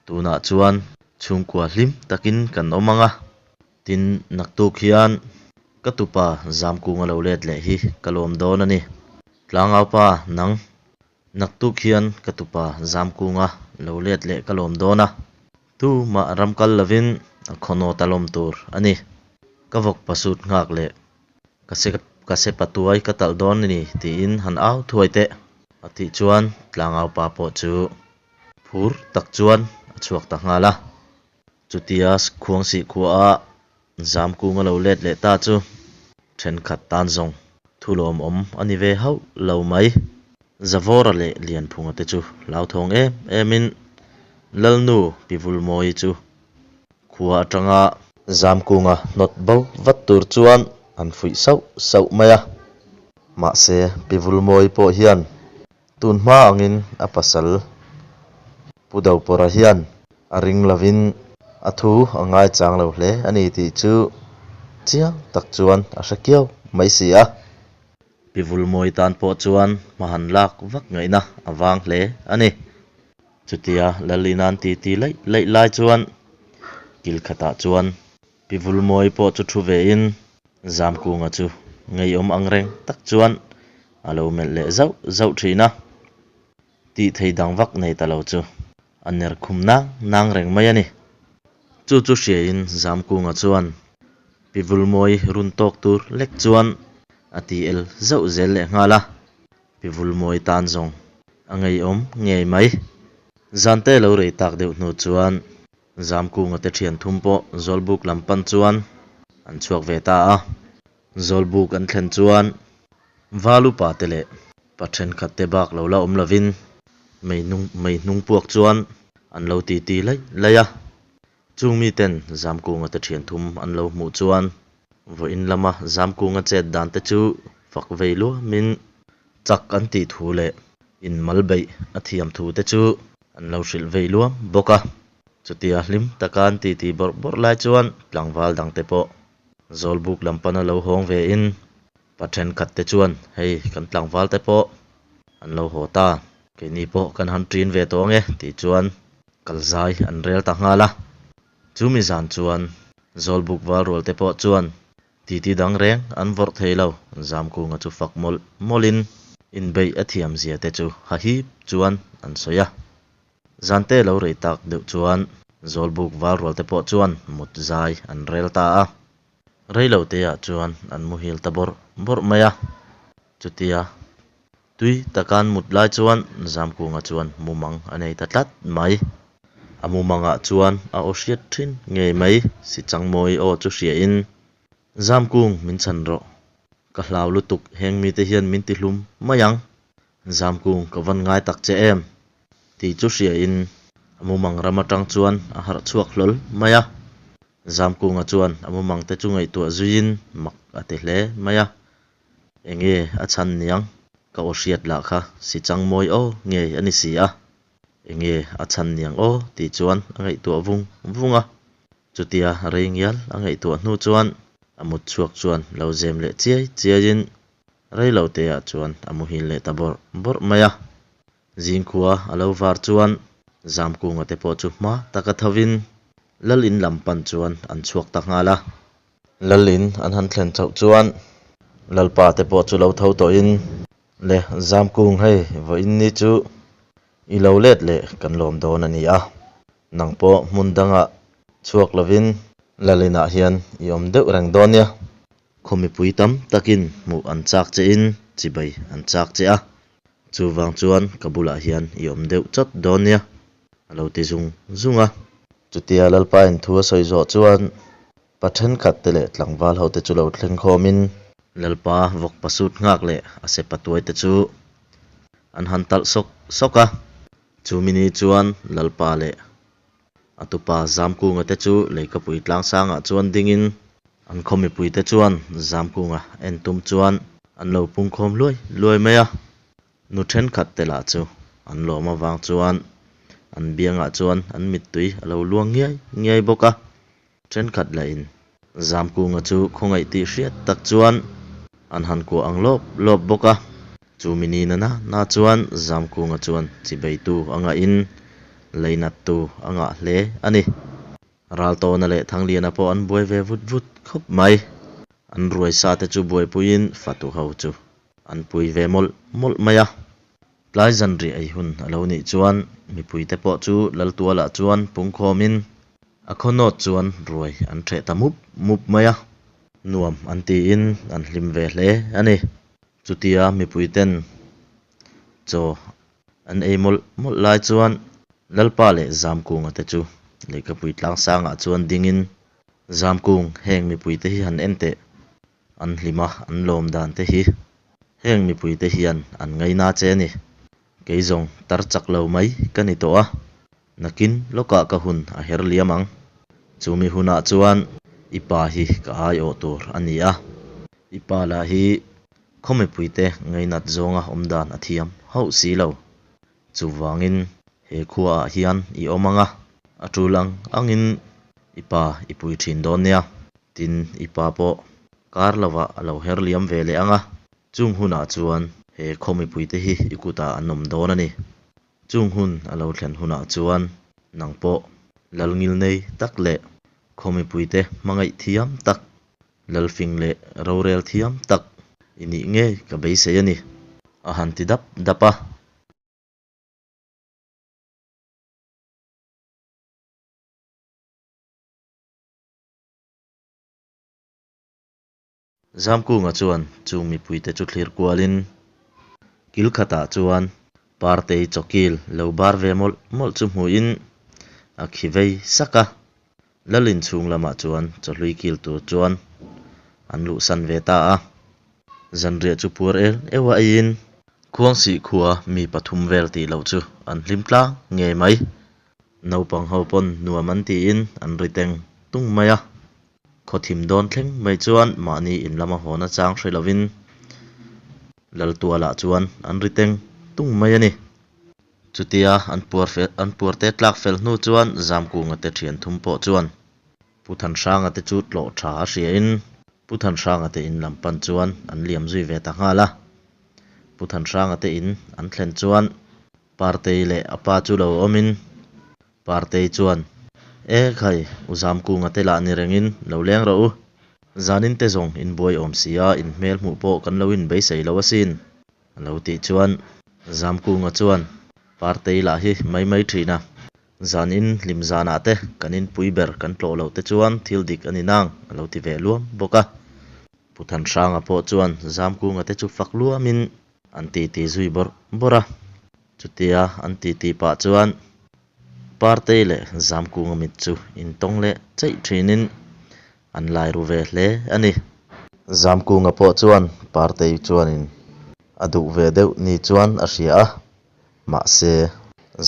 Tunah chuan chhungkua hlim takin kan awm ang a, tin naktuk hian ka tupa Zamkunga lo let leh hi ka lawm dawn a ni. Tlangaupa nang, naktuk hian ka tupa Zamkunga lo let leh ka lawm dawn a, tumah ram kal lovin a khawnawt a lawm tur a ni. Ka vawk pasut nghak leh Ka se ka se patuai ka talh dawn a ni tiin han au thuai teh a tih chuan tlangau pa pawh chu phur tak chuan a chhuak ta nghal a. Chutia Khuangsih khuaah Zamkunga lo let leh ta chu thenkhat tan zawng thu lawmawm a ni ve hauh lo mai. Zavawra leh Lianphunga te chu hlauthawng em emin Lalnu Pi Vulmawii chu khua atanga Zamkunga hnawt bo vat tur chuan an fuih sauh sauh mai a. Mahse, Pi Vulmawii pawh hian tun hma angin a pasal Pu Dopawrha hian a ring lovin a thu a ngaichang lo hle a ni tih chu chiang tak chuan a hre kiau mai si a. Pi Vulmawi tan pawh chuan hma han lak vak ngaihna a vang hle a ni. Chutia Lalina'n titi laih laih lai chuan kil khatah chuan Pi Vulmawi pawh chu thu vein Zamkunga chu ngeiawm ang reng tak chuan a lo melh leh zauh zauh thin a. Tih thei dang vak nei ta lo chu a ner khum nang nang reng mai a ni. Chu chu hriain Zamkunga chuan Pi Vulmawi run tawk tur lek chuan a ti el zauh zel leh nghal a. Pi Vulmawi tan zawng a ngeiawm ngei mai. Zante lo rei tak deuh hnu chuan Zamkunga te thian thum pawh Zawlbuk lam pan chuan an chhuak ve ta a. Zawlbuk an thlen chuan Val upa te leh pa thenkhat te bak lo la awm lovin mei hnung mei hnung puak chuan an lo titi laih laih a. Chung miten Zamkunga te thian thum an lo hmuh chuan vawiin lama Zamkunga chet dan te chu fak vei luamin chak an tih thu leh inmal beih a thiam thu te chu an lo hrilh vei luam bawk a. Chutia hlim taka an titi bawrh bawrh lai chuan tlangval dangte pawh Zawlbuk lam pana lo hawng vein pa thenkhat te chuan hei kan tlangval te pawh an lo haw ta, keini pawh kan han ṭin ve tawh ange tih chuan kalzai an rel ta nghal a. Chumi zan chuan Zawlbuk valrual te pawh chuan titi dang reng an vawrh thei lo, Zamkunga chu fak mawlh mawlhin inbeih a thiam zia te chu hahip chuan an sawi a. Zante lo rei tak deuh chuan Zawlbuk valrual te pawh chuan mut zai an rel ta a. Reiloteah chuan an muhil ta bawrh bawrh mai a. Chutia tui taka an mut lai chuan Zamkunga chuan mumang a nei ta tlat mai. A mumangah chuan a aw hriat thin ngei mai Sichangmawi aw chu hriain, Zamkung min chhan rawh, ka hlau lutuk heng mite hian min tihlum mai ang. Zamkung ka vawn ngai tak che em? tih chu hriain a mumang ram atang chuan a harh chhuak hlawl mai a. Zamkunga chuan a mumang te chu ngaihtuah zuiin mak a ti hle mai a. Enge a chhan niang? Ka aw hriat lah kha si chang mawi aw ngei a ni si a. Enge a chhan niang aw tih chuan a ngaihtuah vung vung a. Chutia rei ngial a ngaihtuah hnu chuan a mut chhuak chuan lo zem leh chiai chiaiin Reiloteah chuan a muhil leh ta bawrh bawrh mai a. Zingkhua a lo var chuan Zamkunga te pawh chu hma taka thovin Lal in lam pan chuan an chhuak ta nghal a. Lal in an han thlen chauh chuan Lalpa te pawh chu lo tho tawhin, Le Zamkung hei vawiin ni chu i lo let leh kan lawm dawn a ni a, nang pawh hmun dangah chhuak lovin Lal inah hian i awm deuh reng dawn nia. Khaw mipui tam takin hmuh an chak chein chibai an chak che a, chuvang chuan ka bulah hian i awm deuh chawt dawn nia, a lo ti zung zung a. Chutia Lalpain thu a sawi zawh chuan pa thenkhat te leh tlangval ho te chu lo thleng khawmin, Lalpa vawk pasut nghak leh a sepa tuai te chu an han talh sawk sawk a, chumi ni chuan Lalpa leh A tupa Zamkunga te chu Leikapui tlangsangah chuan dingin an khaw mipuite chuan Zamkunga en tum chuan an lo pungkhawm luai luai mai a. Nu thenkhat te lah chu an lawm avang chuan an biangah chuan an mittui a lo luang ngiai ngiai bawk a. Thenkhat lahin Zamkunga chu khawngaih tih hriat tak chuan an han kuah ang lawp lawp bawk a. Chu mi ni na na chuan Zamkunga chuan chibeitu a ngahin leinattu a ngah hle a ni. Raltawna leh Thangliana pawh an buai ve vut vut khawp mai. An ruai sa te chu buaipuiin fatu ho chu an pui ve mawlh mawlh mai a. Tlai zanriah ei hun a lo nih chuan mipuite pawh chu Laltualah chuan pungkhawmin a khawnawt chuan ruai an ṭheh ta mup mup mai a, nuam an tiin an hlim ve hle a ni. Chutia mipuiten chaw an ei mawlh mawlh lai chuan Lalpa leh Zamkunga te chu Lehkhapui tlangsangah chuan dingin, Zamkung, heng mipuite hi han en teh, an hlim a, an lawm dan te hi. Heng mipuite hian an ngaina che a ni. Kei zawng tar chak lo mai ka ni tawh a, nakin lawkah ka hun a her liam ang. Chumi hunah chuan i pa hi ka aiawh tur a ni a, i pa lah hi khaw mipuite ngainat zawnga awm dan a thiam hauh si lo. Chuvangin he khuaah hian i awm ang a, a tul ang angin i pa i pui thin dawn nia. Tin, i pa pawh kar lovah a lo her liam ve leh ang a, chung hunah chuan he khaw mipuite hi i kutah an awm dawn a ni. Chung hun a lo thlen hunah chuan nang pawh lalngilnei tak leh khaw mipuite hmangaih thiam tak, lalfing leh rorel thiam tak i nih ngei ka beisei a ni, a han ti dap dap a. Zamkunga chuan chung mipuite chu thlir kualin kil khatah chuan Partei chawkil lo bar ve mawlh mawlh chu hmuhin a khi vei sak a. Lalin chhung lamah chuan chawhlui kil tur chuan an luhsan ve ta a. Zanriah chu puar el euh a eiin Khuangsih khua mi pathum vel tih loh chu an hlim tlang ngei mai. Naupang ho pawn nuam an tiin an ri teng tung mai a. Khaw thim dawn thleng mai chuan mahni in lama haw na chang hre lovin Laltualah chuan an ri teng tung mai a ni. Chutia an puar fel an puar te tlak fel hnu chuan Zamkunga te thian thum pawh chuan Pu Thanhranga te chu tlawh tha a hriain Pu Thanhranga te in lam pan chuan an liam zui ve ta nghal a. Pu Thanhranga te in an thlen chuan Partei leh a pa chu lo awmin Partei chuan, E khai, U Zamkunga te lah ni rengin lo leng rawh u. Zanin te zawng in buai awm si a, in hmel hmuh pawh kan lo in beisei lo asin. A lo tih chuan Zamkunga chuan, Partei lah hi mai mai thin a, zanin hlim zanah te kan inpui ber kan tlawh loh te chuan thil dik a ni nang, a lo ti ve luam bawk a. Pu Thanhranga pawh chuan Zamkunga te chu fak luamin an titi zui bawrh bawrh a. Chutia an titi pah chuan Partei leh Zamkunga mit chu intawng leh cheih thinin an lai ru ve hle a ni. Zamkunga pawh chuan Partei chuanin a duh ve deuh ni chuan a hria a, mahse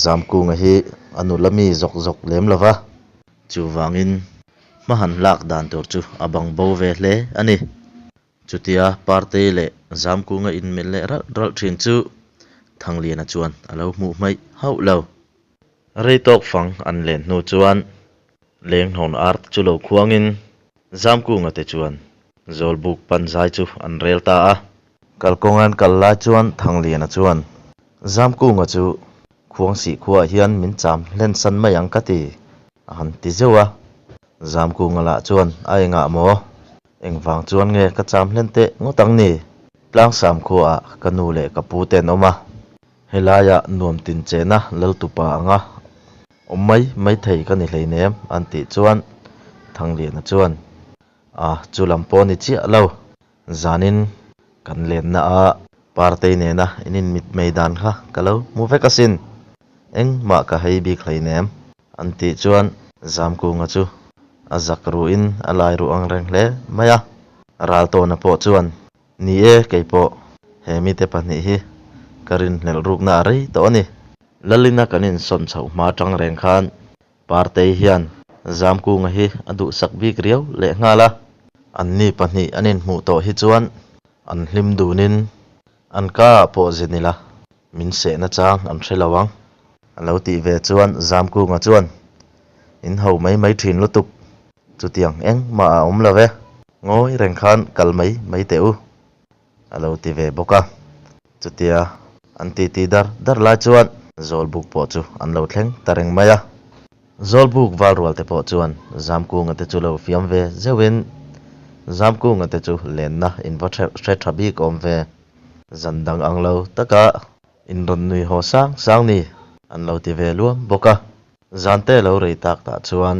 Zamkunga hi a nula mi zawk zawk lem lo va, chuvangin hma han lak dan tur chu a bang bo ve hle a ni. Chutia Partei leh Zamkunga inmelh leh ralh ralh thin chu Thangliana chuan a lo hmuh hmaih hauh lo. Rei tawk fang an len hnu chuan Lenghnawng art chu lo khuangin Zamkunga te chuan Zawlbuk pan zai chu an rel ta a. Kalkawnga an kal lai chuan Thangliana chuan Zamkunga chu Khuangsih khuaah hian min cham hlensan mai ang ka ti a han ti zeuh a. Zamkunga lah chuan a engah maw? Engvang chuan nge ka cham hlen teh ngawt ang ni? Tlangsam khuaah ka nu leh ka pu te an awm a, helaiah nuam tin chena Laltupa anga awm mai mai thei ka ni hleinem an tih chuan Thangliana chuan a chu lam pawh a ni chiah lo. Zanin kan lenna a Partei nena in inmitmei dan kha ka lo hmu vek asin, engmah ka hei bik hleinem an tih chuan Zamkunga chu a zak ruhin a lai ruh ang reng hle mai a. Raltawna pawh chuan, Ni e, kei pawh he mite pahnih hi ka rinhlelh rukna a rei tawh a ni. Lalina kan insawn chhoh hma tang reng khan Partei hian Zamkunga hi a duhsak bik riau leh nghal a, anni pahnih an inhmuh tawh hi chuan an hlim dunin an ka ah pawh zin ila min sehna chang an hre lo ang. A lo tih ve chuan Zamkunga chuan, In ho mai mai thin lutuk, chutiang engmah a awm lo e, ngawi reng khan kal mai mai teh u, a lo ti ve bawk a. Chutia an titi dar dar lai chuan Zawlbuk pawh chu an lo thleng ta reng mai a. Zawlbuk valrual te pawh chuan Zamkunga te chu lo fiam ve zeuhin Zamkunga te chu lenna in va hre tha bik awm ve. Zan dang ang lo taka in rawn nui haw sang sang ni an lo ti ve luam bawk a. Zan te lo rei tak tah chuan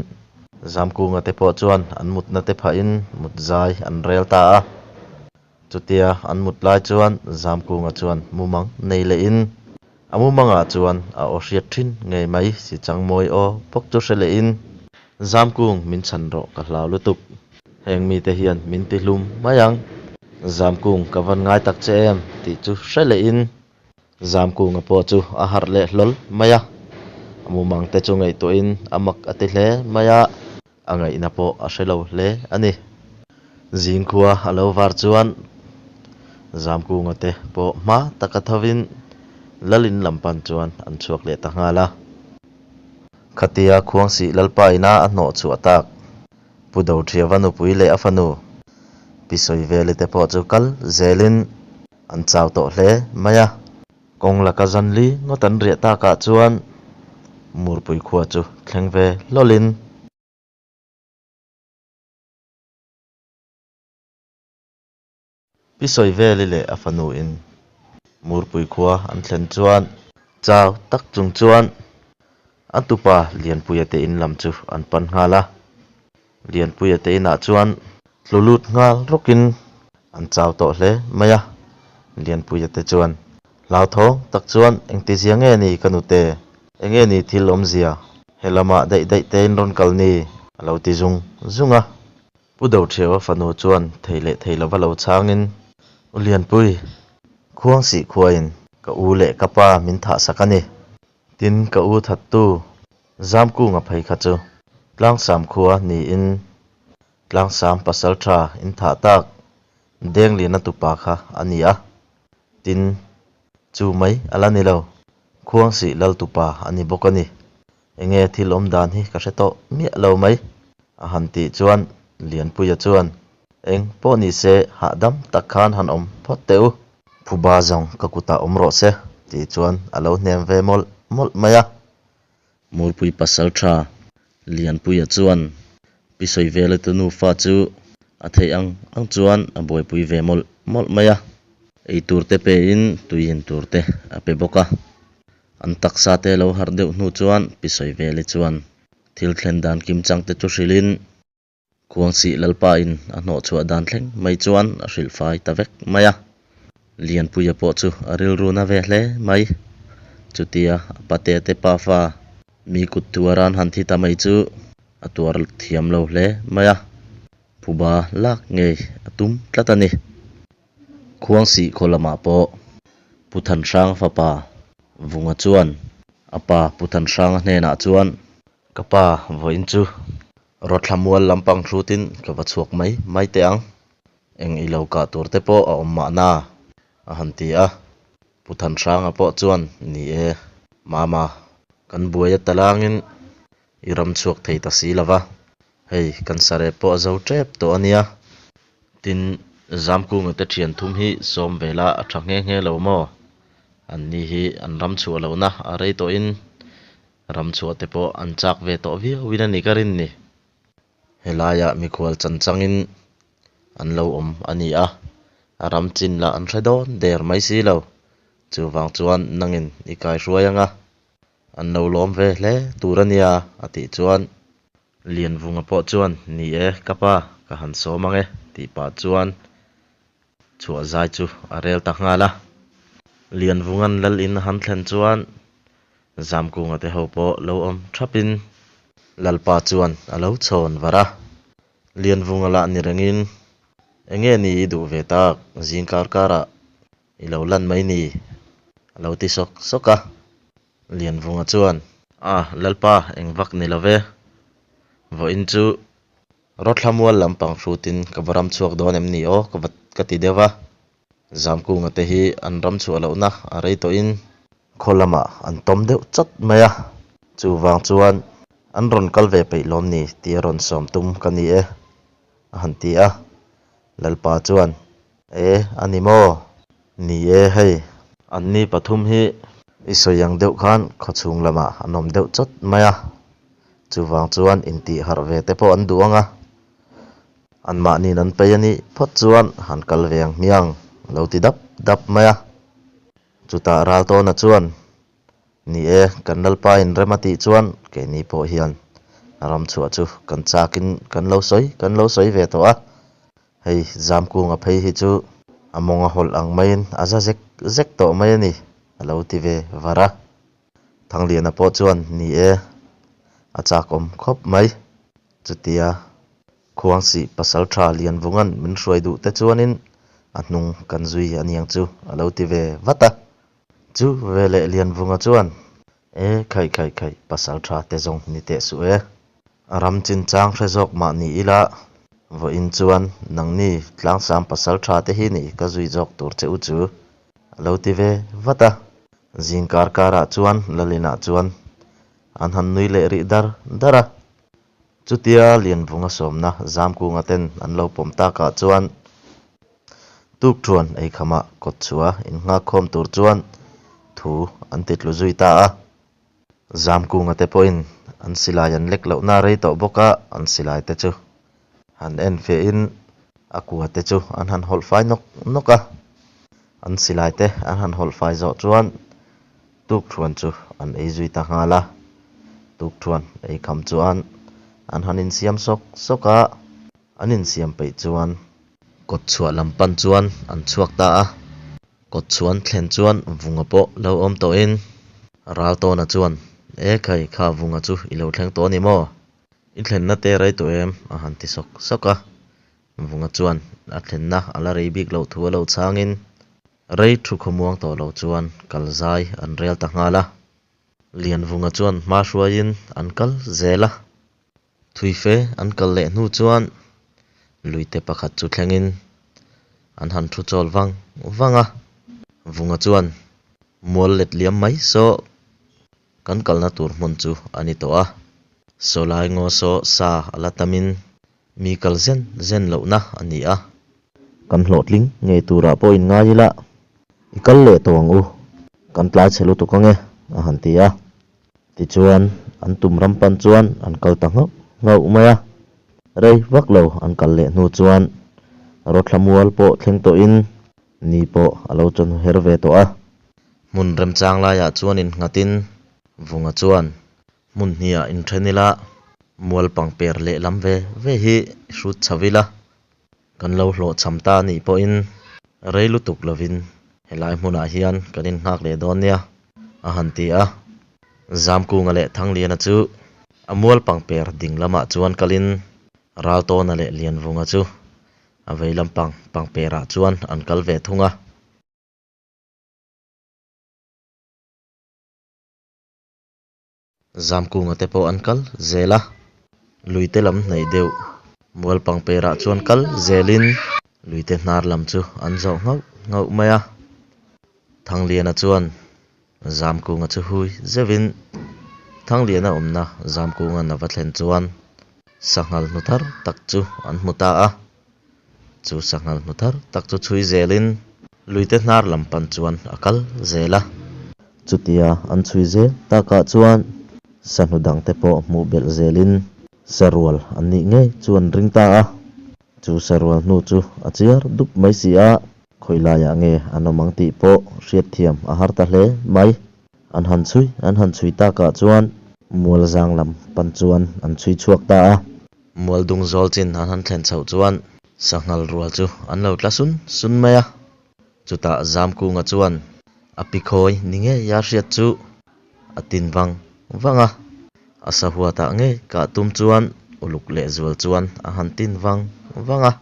Zamkunga te pawh chuan an mutna te phahin mut zai an rel ta a. Chutia an mut lai chuan Zamkunga chuan mumang nei lehin a mumangah chuan a aw hriat thin ngei mai si Changmawi aw bawk chu hre lehin Zamkung min chhan rawh ka hlau lutuk, heng mite hian min ti hlum mai ang. Zamkung ka van ngai tak che em tih chu hre lehin Zamkunga pawh chu a harh leh hlawl mai a, a mumang te chu ngaihtuahin a mak a ti hle mai a, a ngaihna pawh a hre lo hle a ni. Zingkhua a lo var chuan Zamkunga te pawh hma taka thovin Lalin lam pan chuan an chhuak leh ta nghal a. Khatia Khuangsih Lalpa ina a hnawh chhuah tak Pu Dothiava nupui leh a fanu Pi Sawiveli te pawh chu kal zelin an chau tawh hle mai a. Kawng laka zanli ngawt an riah takah chuan Murpui khua chu thleng ve hlawlin. Pi Sawiveli leh a fanu in Murpui khua an thlen chuan chau tak chung chuan a tupa Lianpuia te in lam chu an pan nghal a. Lianpuia te inah chuan tlu lut nghal rawkin an chau tawh hle mai a. Lianpuia te chuan hlauthawng tak chuan engtizia nge ni ka nute? Enge ni thil awmzia? He lamah daih daih te in rawn kal ni? a lo ti zung zung a. Pu Doṭhiaua fanu chuan thei leh thei lova lo chhangin, U Lianpui, Khuangsih khuain ka u leh ka pa min thahsak a ni. Tin, ka u thattu Zamkunga phei kha chu Tlangsam khua niin Tlangsam pasalṭha in thah tak Dengliana tupa kha a ni a. Tin, chu mai a la ni lo, Khuangsih Laltupa a ni bawk a ni. Enge thil awm dan hi ka hre tawh miah lo mai, a han tih chuan Lianpuia chuan, Eng pawh ni se hahdam tak khan han awm phawt teh u, phuba zawng ka kutah awm rawh se, tih chuan a lo hnem ve mawlh mawlh mai a. Murpui pasal tha Lianpuia chuan Pi Sawivela te nufa chu a theih ang ang chuan a buaipui ve mawlh mawlh mai a, eitur te pein tui in tur te a pe bawk a. An taksa te lo harh deuh hnu chuan Pi Sawiveli chuan thil thlen dan kim chang te chu hrilhin Khuangsih Lalpa in a hnawh chhuah dan thleng mai chuan a hrilh fai ta vek mai a. Lianpuia pawh chu a rilru na ve hle mai. Chutia a pate te pafa mi kut tuar an han thi ta mai chu a tuar thiam lo hle mai a, phuba lak ngei a tum tlat a ni. Khuangsih khaw lamah pawh Pu Thanhranga fapa Vunga chuan a pa Pu Thanhranga hnenah chuan, Ka pa, vawiin chu Rawthla mual lampang hrutin ka va chhuak mai mai teh ang, eng i lo kah tur te pawh a awm mahna, a han ti a. Pu Thanhranga pawh chuan, Ni e, Mama, kan buai a talangin i ram chhuak thei ta si lo va, hei kan sarep pawh a zo tep tawh a nia. Tin, Zamkunga te thian thum hi sawm vela a tha nghe nghe lo maw? An ni hi an ram chhuah lohna a rei tawhin ram chhuah te pawh an chak ve tawh viauin a ni ka rin ni. Helaiah mikhual chan changin an lo awm a ni a, a ram chin lah an hre dawn der mai si lo. Chuvang chuan nangin i kaihruai ang a, An lo lawm ve hle tur a nia a tih chuan Lianvunga pawh chuan ni e ka pa ka han sawm ang e tih pah chuan chhuah zai chu a rel ta nghal a. Lianvunga'n lal in a han thlen chuan Zamkunga te ho pawh lo awm thapin Lalpa chuan a lo chhawn var a. Lianvunga lah ni rengin enge ni i duh ve tak zing kar karah I lo lan mai ni, a lo ti sawk sawk a. Lianvunga chuan, A, Lalpa, eng vak ni lo ve. Vawiin chu Rawthla mual lampang hrutin ka va ram chhuak dawn em ni aw ka va ka ti deuh va. Zamkunga te hi an ram chhuah lohna a rei tawhin khaw lamah an tawm deuh chawt mai a. Chuvang chuan an rawn kal ve peih lawm ni tia rawn sawm tum ka ni e, a han ti a. Lalpa chuan, E, a ni maw? Ni e, hei, anni pathum hi i sawi ang deuh khan khawchhung lamah an awm deuh chawt mai a, chuvang chuan intih harh ve te pawh an duh ang a, anmahniin an pei a nih phawt chuan han kal ve ang hmiang a lo ti dap dap mai a. Chutah Raltawna chuan, Ni e, kan Lalpa inrem a tih chuan keini pawh hian ram chhuah chu kan chakin kan lo sawi kan lo sawi ve tawh a. Hei Zamkunga phei hi chu a mawng a hawlh ang maiin a za zek zek tawh mai a ni, a lo ti ve var a. Thangliana pawh chuan ni e, a chakawm khawp mai. Chutia Khuangsih Pasaltha Lianvunga'n min hruai duh te chuanin A hnung kan zui a niang chu a lo ti ve vat a. Chu veleh Lianvunga chuan, E khaih khaih khaih, pasal tha te zawng ni teh suh e. A ram chinchang hre zawk mah ni ila, vawiin chuan nangni tlangsam pasal tha te hi ni ka zui zawk tur che u chu a lo ti ve vat a. Zing kar karah chuan Lalinah chuan an han nui leh rih dar dar a. Chutia Lianvunga sawmna Zamkunga ten an lo pawm takah chuan Tukṭhuan eikhamah kawtchhuah innghakkhawm tur chuan thu an ti tlu zui ta a. Zamkunga te pawhin an silai an lek lohna a rei tawh bawk a, an silai te chu han en fiahin a kua te chu an han hawlh fai nawk nawk a. An silai te an han hawlh fai zawh chuan tukṭhuan chu an ei zui ta nghal a. Tukṭhuan eikham chuan an han insiam sawk sawk a. An insiam peih chuan kawtchhuah lam pan chuan an chhuak ta a, kawtchhuah an thlen chuan Vunga pawh lo awm tawhin Raltawna chuan, E khai, kha Vunga chu i lo thleng tawh a ni maw? I thlenna te rei tawh em? a han ti sawk sawk a. Vunga chuan a thlenna a la rei bik loh thu a lo chhangin rei thu khawmuang tawh lo chuan kal zai an rel ta nghal a. Lianvunga chuan hma hruaiin an kal zel a. Thuife an kal leh hnu chuan luite pakhat chu thlengin an han thu chawl vang vang a. Vunga chuan mual let liam mai saw kan kalna tur hmun chu a ni tawh a. Sawlai ngaw saw sa a la tamin mi kal zen zen lohna a ni a. Kan hlawhtling ngei turah pawh inngai ila i kal leh tawh ang u, kan tlai chhe lutuk ange a han ti a. Tichuan an tum ram pan chuan an kal ta nghauh nghauh mai a. Rei vak lo an kal leh hnu chuan Rawthla mual pawh thleng tawhin ni pawh a lo chawn her ve tawh a. Hmun remchang laiah chuan innghatin Vunga chuan Hmun hniah inthen ila, mual pangper lehlam ve ve hi hrut chho ila, kan lo hlawhchham ta anih pawhin rei lutuk lovin helai hmunah hian kan innghak leh dawn nia, a han ti a. Zamkunga leh Thangliana chu a mual pangper ding lamah chuan kalin Raltawna leh Lianvunga chu a vei lampang pangperah chuan an kal ve thung a. Zamkunga te pawh an kal zel a, luite lam hnaih deuh mual pangperah chuan kal zelin luite hnar lam chu an zawh nghauh nghauh mai a. Thangliana chuan Zamkunga chu hui zeuhin Thangliana awmna Zamkunga'n a va thlen chuan sanghal hnu thar tak chu an hmu ta a. Chu sanghal hnu thar tak chu chhui zelin luite hnar lam pan chuan a kal zel a. Chutia an chhui zel takah chuan sahnu dangte pawh hmuh belh zelin sarual an nih ngei chu an ring ta a. Chu sarual hnu chu a chiar dup mai si a, khawi laiah nge an awm ang tih pawh hriatthiam a har ta hle mai. An han chhui an han chhui takah chuan mual zang lam pan chuan an chhui chhuak ta a. Mualdung zawl chin an han thlen chhoh chuan sanghal rual chu an lo tla sun sun mai a. Chutah Zamkunga chuan a pi khawi ni ngei a hriat chu a tin vang vang a. A sahuatah ngei kah tum chuan uluk lehzual chuan a han tin vang vang a.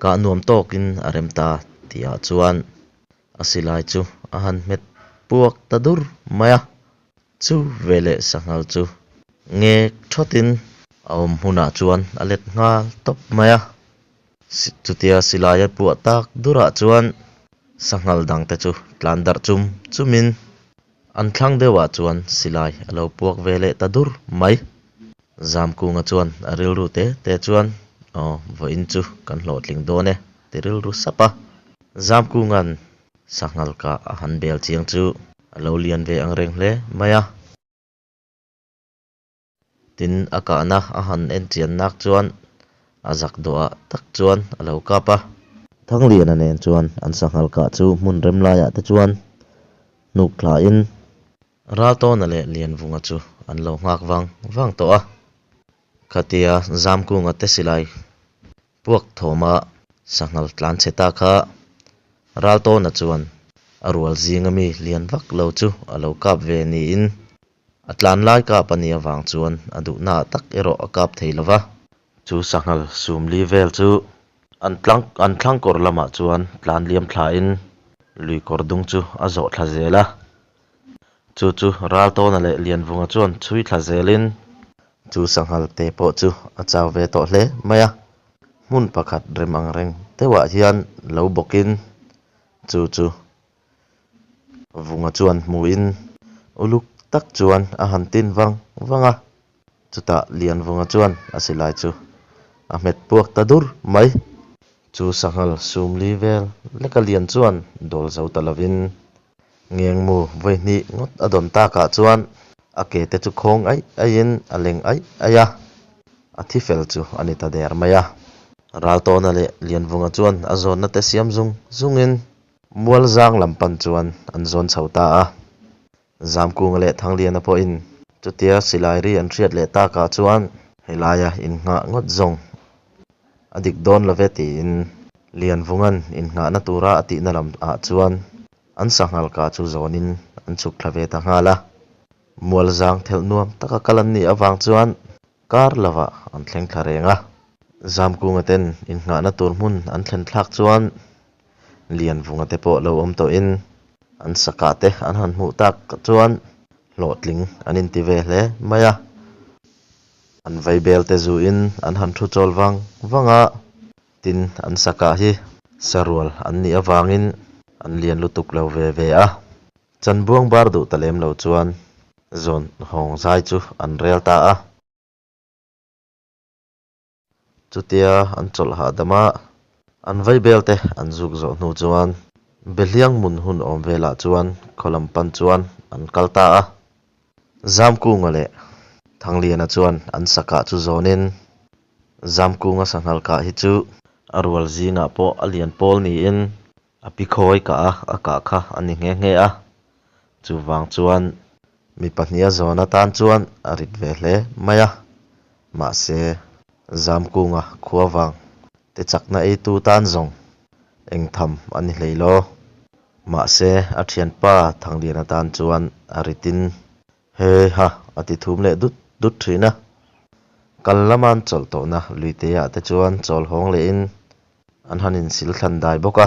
Kah nuam tawkin a rem ta tihah chuan a silai chu a han hmet puak ta dur mai a. Chu veleh sanghal chu ngek thawtin a awm hmunah chuan a let nghal tawp mai a. Chutia silai a puah tak durah chuan sanghal dangte chu tlan darh chum chumin an thlang deuhah chuan silai a lo puak ve leh ta dur mai. Zamkunga chuan a rilru te te chuan, Aw, vawiin chu kan hlawhtling dawn e, ti rilru sap a. Zamkunga'n Sanghal kah a han bel chiang chu a lo lian ve ang reng hle mai a. Tin, a kahna a han en chian nak chuan a zak dawhah tak chuan a lo kap a. Thangliana nen chuan an sanghal kah chu hmun rem laiah te chuan hnuk thlain Raltawna leh Lianvunga chu an lo nghak vang vang tawh a. Khatia Zamkunga te silai Puak thawma sanghal tlan chhe ta kha Raltawna chuan a rual zinga mi lian vak lo chu a lo kap ve niin a tlan lai kap a nih avang chuan a duhnaah tak erawh a kap thei lo va. Chu sanghal sumli vel chu An tlang an thlang kawr lamah chuan tlan liam thlain lui kawr dung chu a zawh thla zel a. Chu chu Raltawna leh Lianvunga chuan chhui thla zelin chu sanghal te pawh chu a chau ve tawh hle mai a. Hmun pakhat rem ang reng deuhah hian lo bawkin chu chu Vunga chuan hmuhin uluk tak chuan a han tin vang vang a. Chutah Lianvunga chuan a silai chu a hmet puak ta dur mai. Chu sanghal sumli vel leka lian chuan dawl zo ta lovin Ngengmu vawi hnih ngawt a dawn takah chuan a ke te chu khawng aih aihin a leng aih aih a, a thi fel chu a ni ta der mai a. Raltawna leh Lianvunga chuan a zawnna te siam zung zungin Mualzang lam pan chuan an zawn chho ta a. Zamkunga leh Thangliana pawhin chutia silai ri an hriat leh takah chuan helaia innghah ngawt zawng A dik dawn lo ve tiin Lianvunga'n innghahna tura a tihna lam ah chuan an sanghal ka chu zawnin an chhuk thla ve ta nghal a. Mualzang thelh nuam taka kal an nih avang chuan kar lovah an thleng thla reng a. Zamkunga ten innghahna tur hmun an thlen thlak chuan Lianvunga te pawh lo awm tawhin an sakah te an han hmuh tak chuan hlawhtling an inti ve hle mai a. An vaibel te zuin an han thu chawl vang vang a, tin an sakah hi sarual an nih avangin an lian lutuk lo ve ve a. Chanbuang bar duh ta lem lo chuan zawn hawng zai chu an rel ta a. Chutia an chawlh hahdam a, an vaibel te an zuk zawh hnu chuan Behliang mun hun awm velah chuan khaw lam pan chuan an kal ta a. Zamkunga leh Thangliana chuan an sakah chu zawnin Zamkunga sanghal kah hi chu a rual zingah pawh a lian pawl niin a pi khawi kah a a kah kha a ni nghe nghe a. Chuvang chuan mi pahniha zawn atan chuan a rit ve hle mai a. Mahse, Zamkunga khua vang te chakna eitu tan zawng eng tham a ni hlei lo. Mahse, a thianpa Thangliana tan chuan a ritin he ha a ti thum leh dut dut thin a. Kal lama an chawlh tawhna luiteah te chuan chawl hawng lehin an han insil thlan dai bawk a.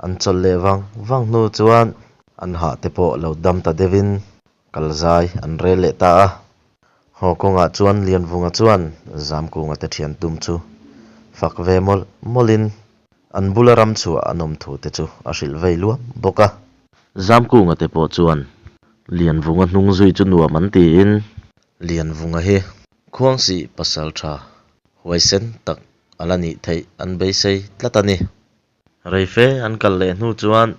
An chawlh leh vang vang hnu chuan an hah te pawh lo dam ta deuhin kal zai an rel leh ta a. Haw kawngah chuan Lianvunga chuan Zamkunga te thian tum chu fak ve mawlh mawlhin an bula ram chhuah an awm thu te chu a hrilh vei luam bawk a. Zamkunga te pawh chuan Lianvunga hnung zui chu nuam an tiin Lianvunga hi Khuangsih pasal tha huaisen tak a la nih theih an beisei tlat a ni. Reife an kal leh hnu chuan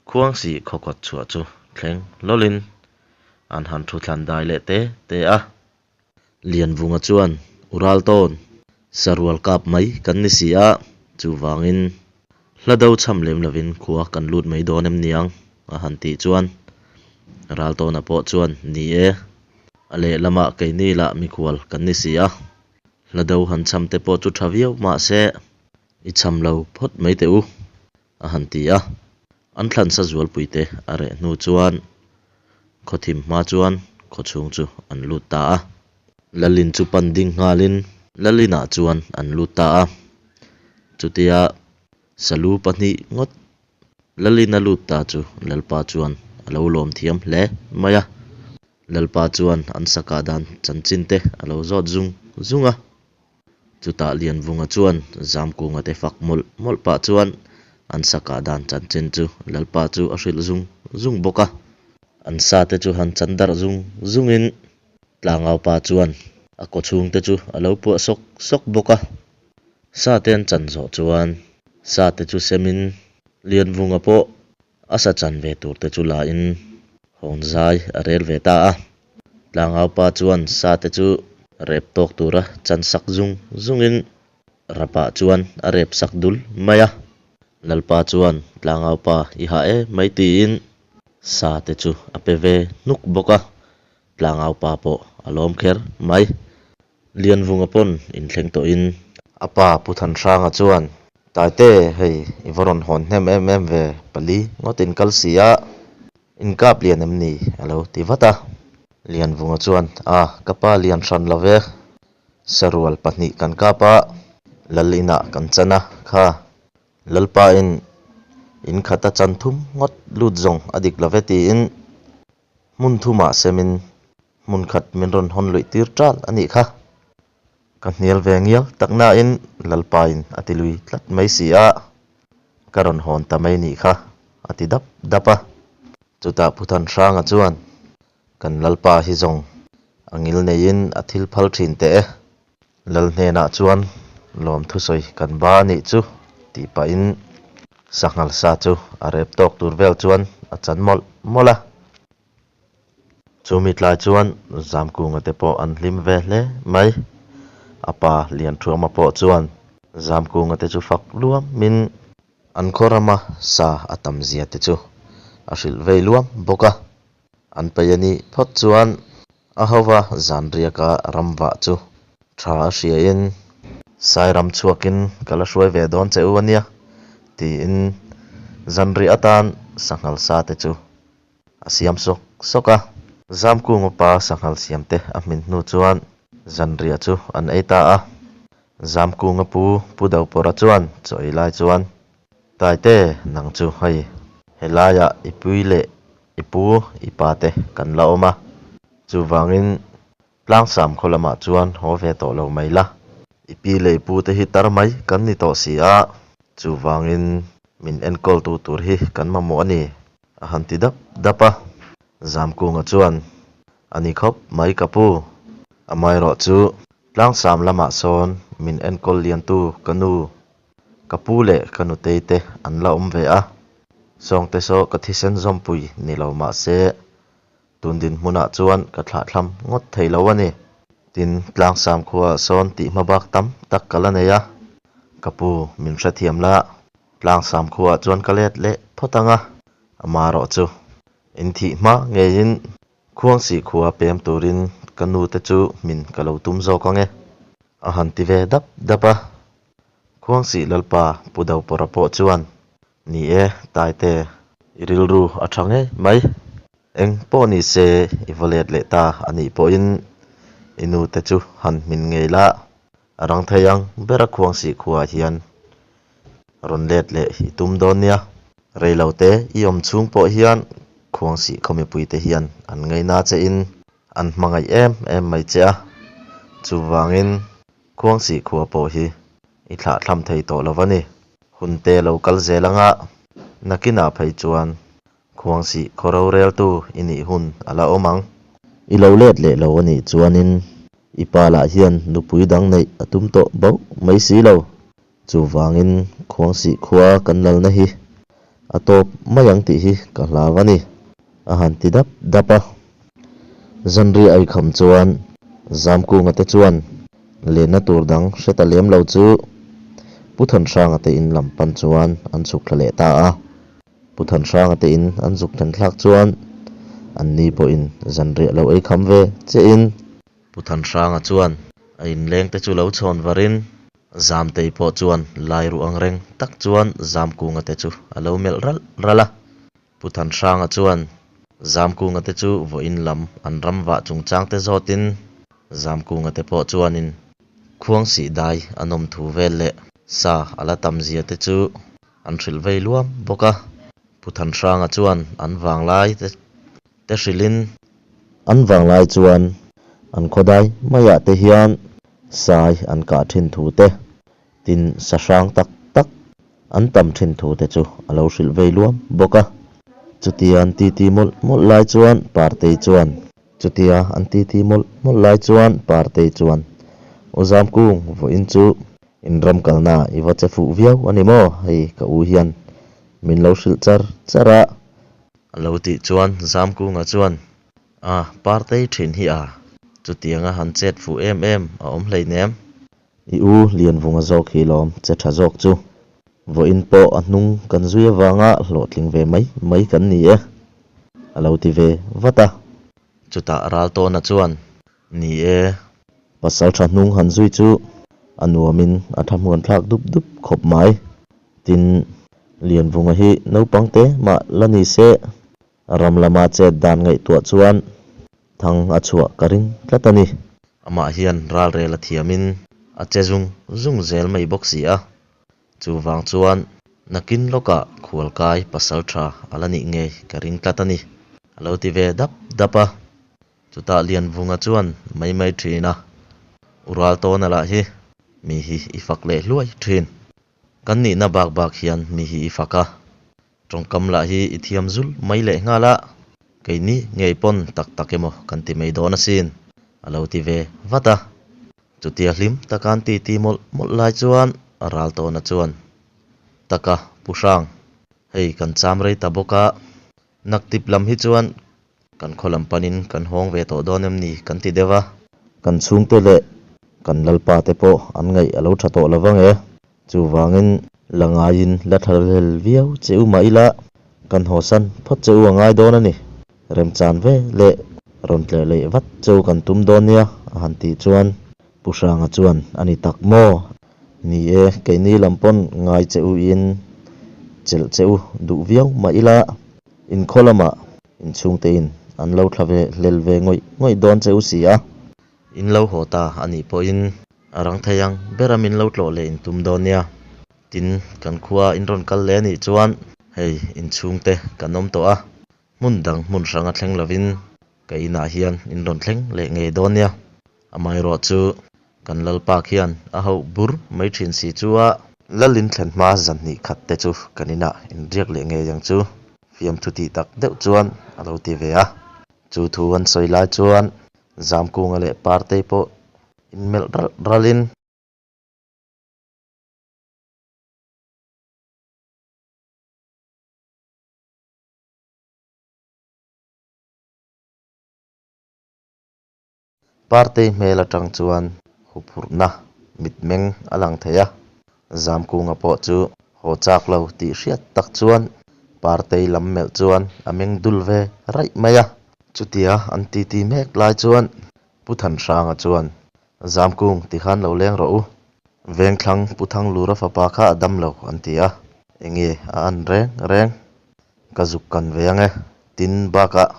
Khuangsih khawkawt chhuah chu thleng lawlin an han thu thlan dai leh te te a. Lianvunga chuan U Raltawn, sarual kap mai kan ni si a, chuvangin hla do cham lem lovin khua kan lut mai dawn em niang a han tih chuan Raltawna pawh chuan Ni e, a lehlamah keini lah mikhual kan ni si a, hla do han cham te pawh chu tha viau mahse I cham lo phawt mai teh u, a han ti a. An thlansa zualpuite a reh hnu chuan khawthim hma chuan khawchhung chu an lut ta a. Lalin chu pan ding nghalin Lalinah chuan an lut ta a. Chutia Salu pahnih ngawt Lalin a lut ta chu Lalpa chuan a lo lawm thiam hle mai a. Lalpa chuan an sakah dan chanchin te a lo zawt zung zung a. Chutah Lianvunga chuan Zamkunga te fak mawlh mawlh pah chuan an sakah dan chanchin chu Lalpa chu a hrilh zung zung bawk a. An sa te chu han chan darh zung zungin Tlangaupa chuan a kawchhung te chu a lo puah sawk sawk bawk a. Sa te an chan zawh chuan sa te chu semin Lianvunga pawh A sa chan ve tur te chu la in hawn zai a rel ve ta a. Tlangau pa chuan sa te chu rep tawk tura chan sak zung zung in rapah chuan a rep sak dul mai a. Lalpa chuan Tlangau pa i hah e mai tiin sa te chu a pe ve hnuk bawk a. Tlangau pa pawh a lawm kher mai. Lianvunga pawn inthleng tawhin a pa Pu Thanhranga chuan, Taite, hei i va rawn hawn hnem em em ve, pali ngawt in kal si a, in kap lian em ni? a lo ti vat a. Lianvunga chuan, A, ka pa lian hran lo ve, sarual pahnih kan kap a, Lal inah kan chan a, kha Lalpain in khata chan thum ngawt lut zawng a dik lo ve tiin hmun thumah semin hmun khat min rawn hawn luih tir ṭal a nih kha. Ka hnial ve ngial tak nain Lalpain a ti lui tlat mai si a, ka rawn hawn ta mai nih kha a ti dap dap a. Chutah Pu Thanhranga chuan, Kan Lalpa hi zawng a ngil neiin a thil phal thin teh e. Lal hnenah chuan lawm thusawi kan ba a nih chu tih pahin sanghal sa chu a rep tawk tur vel chuan a chan mawlh mawlh a. Chumi tlai chuan Zamkunga te pawh an hlim ve hle mai. A pa Lianthuama pawh chuan Zamkunga te chu fak luamin an khaw rama sa a tam zia te chu a hrilh vei luam bawk a. An peih a nih phawt chuan a hova zanriaka ram vah chu tha a hriain Sairam chhuakin ka la hruai ve dawn che u a nia tiin zanriah atan sanghal sa te chu a siam sawk sawk a. Zamkunga pa sanghal siam te a hmin hnu chuan zanriah chu an ei ta a. Zamkunga pu Pu Dopawrha chuan chaw ei lai chuan, Taite, nang chu hei helaiah i pui leh i pu i pa te kan la awm a, chuvangin Tlangsam khaw lamah chuan haw ve tawh lo mai la. I pi leh i pu te hi tar mai kan ni tawh si a, chuvangin min enkawltu tur hi kan mamawh a ni, a han ti dap dap a. Zamkunga chuan, A ni khawp mai ka pu, amaherawh chu Tlangsam lamah sawn min enkawl liantu ka nu, ka pu leh ka nutei te an la awm ve a, sawngte saw ka thisen zawmpui ni lo mah se Tun dinhmunah chuan ka thlahthlam ngawt thei lo a ni. Tin, Tlangsam khuaah sawn tih hmabak tam tak ka la nei a. Ka pu, min hrethiam la, Tlangsam khuaah chuan ka let leh phawt ang a, amarawh chu in thih hma ngeiin Khuangsih khua pem turin ka nu te chu hmin ka lo tum zawk ang e, a han ti ve dap dap a. Khuangsih Lalpa Pu Dopawrha pawh chuan Ni e, Taite, i rilru a tha ngei mai. Eng pawh ni se i va let leh ta a nih pawhin i nu te chu han hmin ngei la, a rang thei ang bera khuangsih khuaah hian rawn let leh i tum dawn nia. Reilote i awm chhung pawh hian khuangsih khaw mipuite hian an ngaina chein an hmangaih em em mai che a, chuvangin khuangsih khua pawh hi i thlahthlam thei tawh lo va ni. Hun te lo kal zel anga nakinah phei chuan Khuangsih khaw roreltu i nih hun a la awm ang. I lo let leh lo a nih chuanin i pa lah hian nupui dang neih a tum tawh bauh mai si lo. Chuvangin Khuangsih khua kan lalna hi a tawp mai ang tih hi ka hlau a ni, a han ti dap dap a. Zanriah a ikham chuan Zamkunga te chuan lenna tur dang hre ta lem lo chu Pu Thanhranga te in lam pan chuan an chhuk thla leh ta a. Pu Thanhranga te in an zuk thlen thlak chuan an ni pawhin zanriah lo ei kham ve che in. Pu Thanhranga chuan a inleng te chu lo chhawn varin Zamtei pawh chuan lai ruh ang reng tak chuan Zamkunga te chu a lo melh ralh ralh a. Pu Thanhranga chuan Zamkunga te chu vawiin lam an ram vah chungchang te zawtin Zamkunga te pawh chuanin Khuangsih dai a nawm thu vel leh sa a la tam zia te chu an hrilh vei luam bawk a. Pu Thanhranga chuan an vanglai te te hrilhin. An vanglai chuan an khawdai maiah te hian sai an kah thin thu te, tin sa hrang tak tak an tam thin thu te chu a lo hrilh vei luam bawk a. Chutia an titi mawlh mawlh lai chuan Partei chuan. Chutia an titi mawlh mawlh lai chuan Partei chuan, U Zamkung, vawiin chu in ram kalna i va che fuh viau a ni maw? Hei ka u hian min lo hrilh char char a. A lo tih chuan Zamkunga chuan, A, Partei thin hi a, chutianga han chet fuh em em a awm hleinem. I u Lianvunga zawk hi lawm che tha zawk chu. Vawiin pawh a hnung kan zui avanga hlawhtling ve mai mai kan ni e, a lo ti ve vat a. Chutah Raltawna chuan, Ni e. Pasal tha hnung han zui chu a nuamin a thahmuan thlak dup dup khawp mai. Tin, Lianvunga hi naupang te mah la ni se, Ram lama chet dan ngaihtuah chuan thang a chhuah ka ring tlat a ni. Amah hian ralrel a thiamin a che zung zung zel mai bawk si a. Chuvang chuan nakin lawkah khualkai pasal tha a la nih ngei ka ring tlat a ni, a lo ti ve dap dap a. Chutah Lianvunga chuan mai mai thin a, U Raltawna lah hi mi hi i fak leh hluai thin. Kan nihna bak bak hian mi hi i fak a, tawngkam lah hi i thiam zul mai leh nghal a, keini ngei pawn tak tak emaw kan ti mai dawn asin, a lo ti ve vat a. Chutia hlim taka an titi mawlh mawlh lai chuan Raltawna chuan, Taka Pu Hrang, hei kan cham rei ta bawk a, naktip lam hi chuan Kan khaw lam panin kan hawng ve tawh dawn em ni kan ti deuh a. Kan chhungte leh kan lalpa te pawh an ngaih a lo tha tawh lo vang e. Chuvangin la ngaiin la thla hlel viau che u mah ila kan hawsan phawt che u a ngai dawn a ni. Remchan ve leh rawn tleh leh vat che u kan tum dawn nia a han tih chuan Pu Hranga chuan a ni tak maw? Ni e, keini lam pawn ngai che u in chelh che u duh viau mah ila Inkhaw lamah inchhungte in an lo thla ve hlel ve ngawih ngawih dawn che u si a. In lo haw ta a nih pawhin a rang thei ang bera min lo tlawh leh in tum dawn nia. Tin, kan khua in rawn kal leh a nih chuan hei inchhungte kan awm tawh a, hmun dang hmun hrang a thleng lovin Ka inah hian in rawn thleng leh ngei dawn nia. Amaherawh chu kan Lalpa khian a hauh bur mai thin si chu a. Lalin thlen hma zan hnih khat te chu kan inah in riak leh ngei ang chu fiamthu tih tak deuh chuan a lo ti ve a. Chu thu an sawi lai chuan Zamkunga leh Partei pawh inmelh ralh ralhin. Partei hmel atang chuan huphurhna mitmeng a lang thei a, Zamkunga pawh chu haw chak lo tih hriat tak chuan Partei lam melh chuan a meng dul ve raih mai a. Chutia an titi mek lai chuan Pu Thanhranga chuan, Zamkung tikhan lo leng rawh u, Vengthlang Pu Thanglura fapa kha a dam lo an ti a, enge a an reng reng. Ka zuk kan ve ang e, tin bakah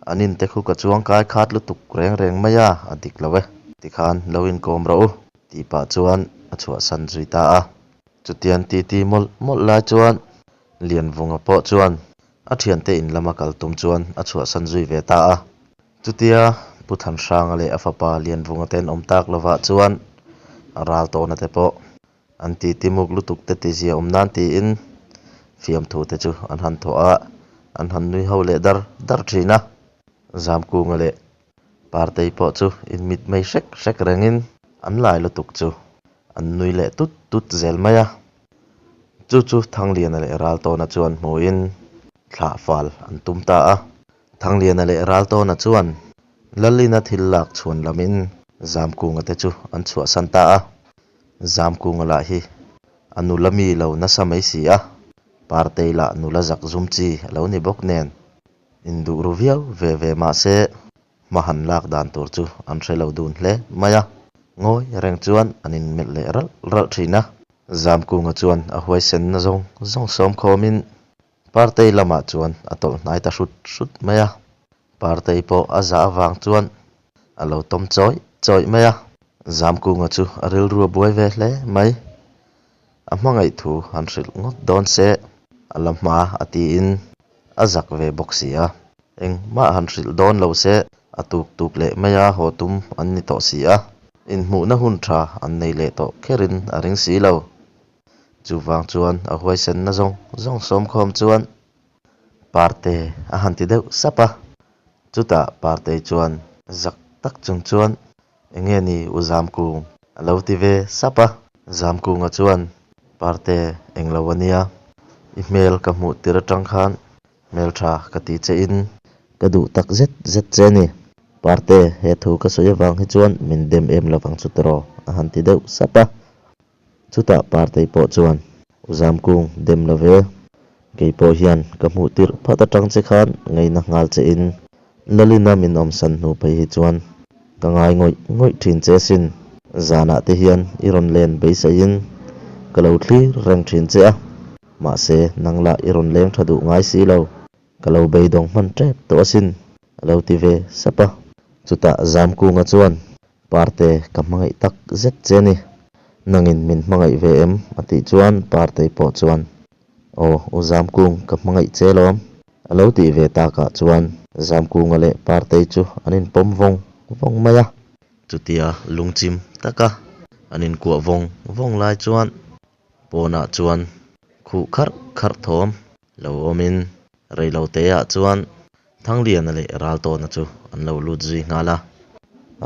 an in te khu ka chuang kai khat lutuk reng reng mai a, a dik lo e. Tikhan lo inkawm rawh u, tih pah chuan a chhuahsan zui ta a. Chutiang titi mawlh mawlh lai chuan Lianvunga pawh chuan a thiante in lama kal tum chuan a chhuahsan zui ve ta a. Chutia Pu Thanhranga leh a fapa Lianvunga te an awm tak lovah chuan ral tawhna te pawh An titi muk lutuk te tizia awm nan tiin fiamthu te chu an han thawh a, an han nui ho leh dar dar thin a. Zamkunga leh Partei pawh chu inmit mai hrek hrek rengin an lai lutuk chu an nui leh tut tut zel mai a. Chu chu Thangliana leh Raltawna chuan hmuin thlah fal an tum ta a. Thangliana leh Raltawna chuan Lalina thil lak chhuan lamin Zamkunga te chu an chhuahsan ta a. Zamkunga lah hi a nula mi lo nasa mai si a, Partei lah nula zak zum chi a lo ni bawk nen, induh ru viau ve ve mah se hma han lak dan tur chu an hre lo dun hle mai a, ngawi reng chuan an inmelh leh ralh ralh thin a. Zamkunga chuan a huaisenna zawng zawng sawm khawmin Partei lamah chuan a tawlh hnai ta hrut hrut mai a, Partei pawh a zah avang chuan a lo tawm chawih chawih mai a. Zamkunga chu a rilru a buai ve hle mai. A hmangaih thu han hrilh ngawt dawn se a la hma a tiin a zak ve bawk si a. Engmah han hrilh dawn lo se a tuk tuk leh mai a haw tum an ni tawh si a. Inhmuhna hun tha an nei leh tawh kherin a ring si lo. Chuvang chuan a huaisenna zawng zawng sawmkhawm chuan Parte a han ti deuh sap a, chutah Partei chuan zak tak chung chuan Enge ni u Zamkung? a lo ti ve sap a. Zamkunga chuan Parte eng lo a nia, i hmel ka hmuh tir atang khan hmeltha ka ti che in ka duh tak zet zet che a ni. Parte he thu ka sawi avang hi chuan min dem em lovang chu tiraw? a han ti deuh sap a. Chutah Partei pawh chuan, U Zamkung, dem lo ve. Kei pawh hian ka hmuh tirh phat atang che khan ngaina nghal che in Lalina min awmsan hnu phei hi chuan ka ngai ngawih ngawih thin che asin. Zanah te hian i rawn len beiseiin ka lo thlir reng thin che a, mahse nang lah i rawn leng tha duh ngai si lo. Ka lo beidawng hman tep tawh asin, a lo ti ve sap a. Chutah Zamkunga chuan, Parte, ka hmangaih tak zet che a ni. Nangin min hmangaih ve em? a tih chuan Partei pawh chuan, Aw, U Zamkung, ka hmangaih che lawm. A lo tih ve takah chuan Zamkunga leh Partei chu an inpawm vawng vawng mai a. Chutia lungchim taka an inkuah vawng vawng lai chuan pawnah chuan khuh kharh kharh thawm lo awmin reiloteah chuan Thangliana leh Raltawna chu an lo lut zui nghal a.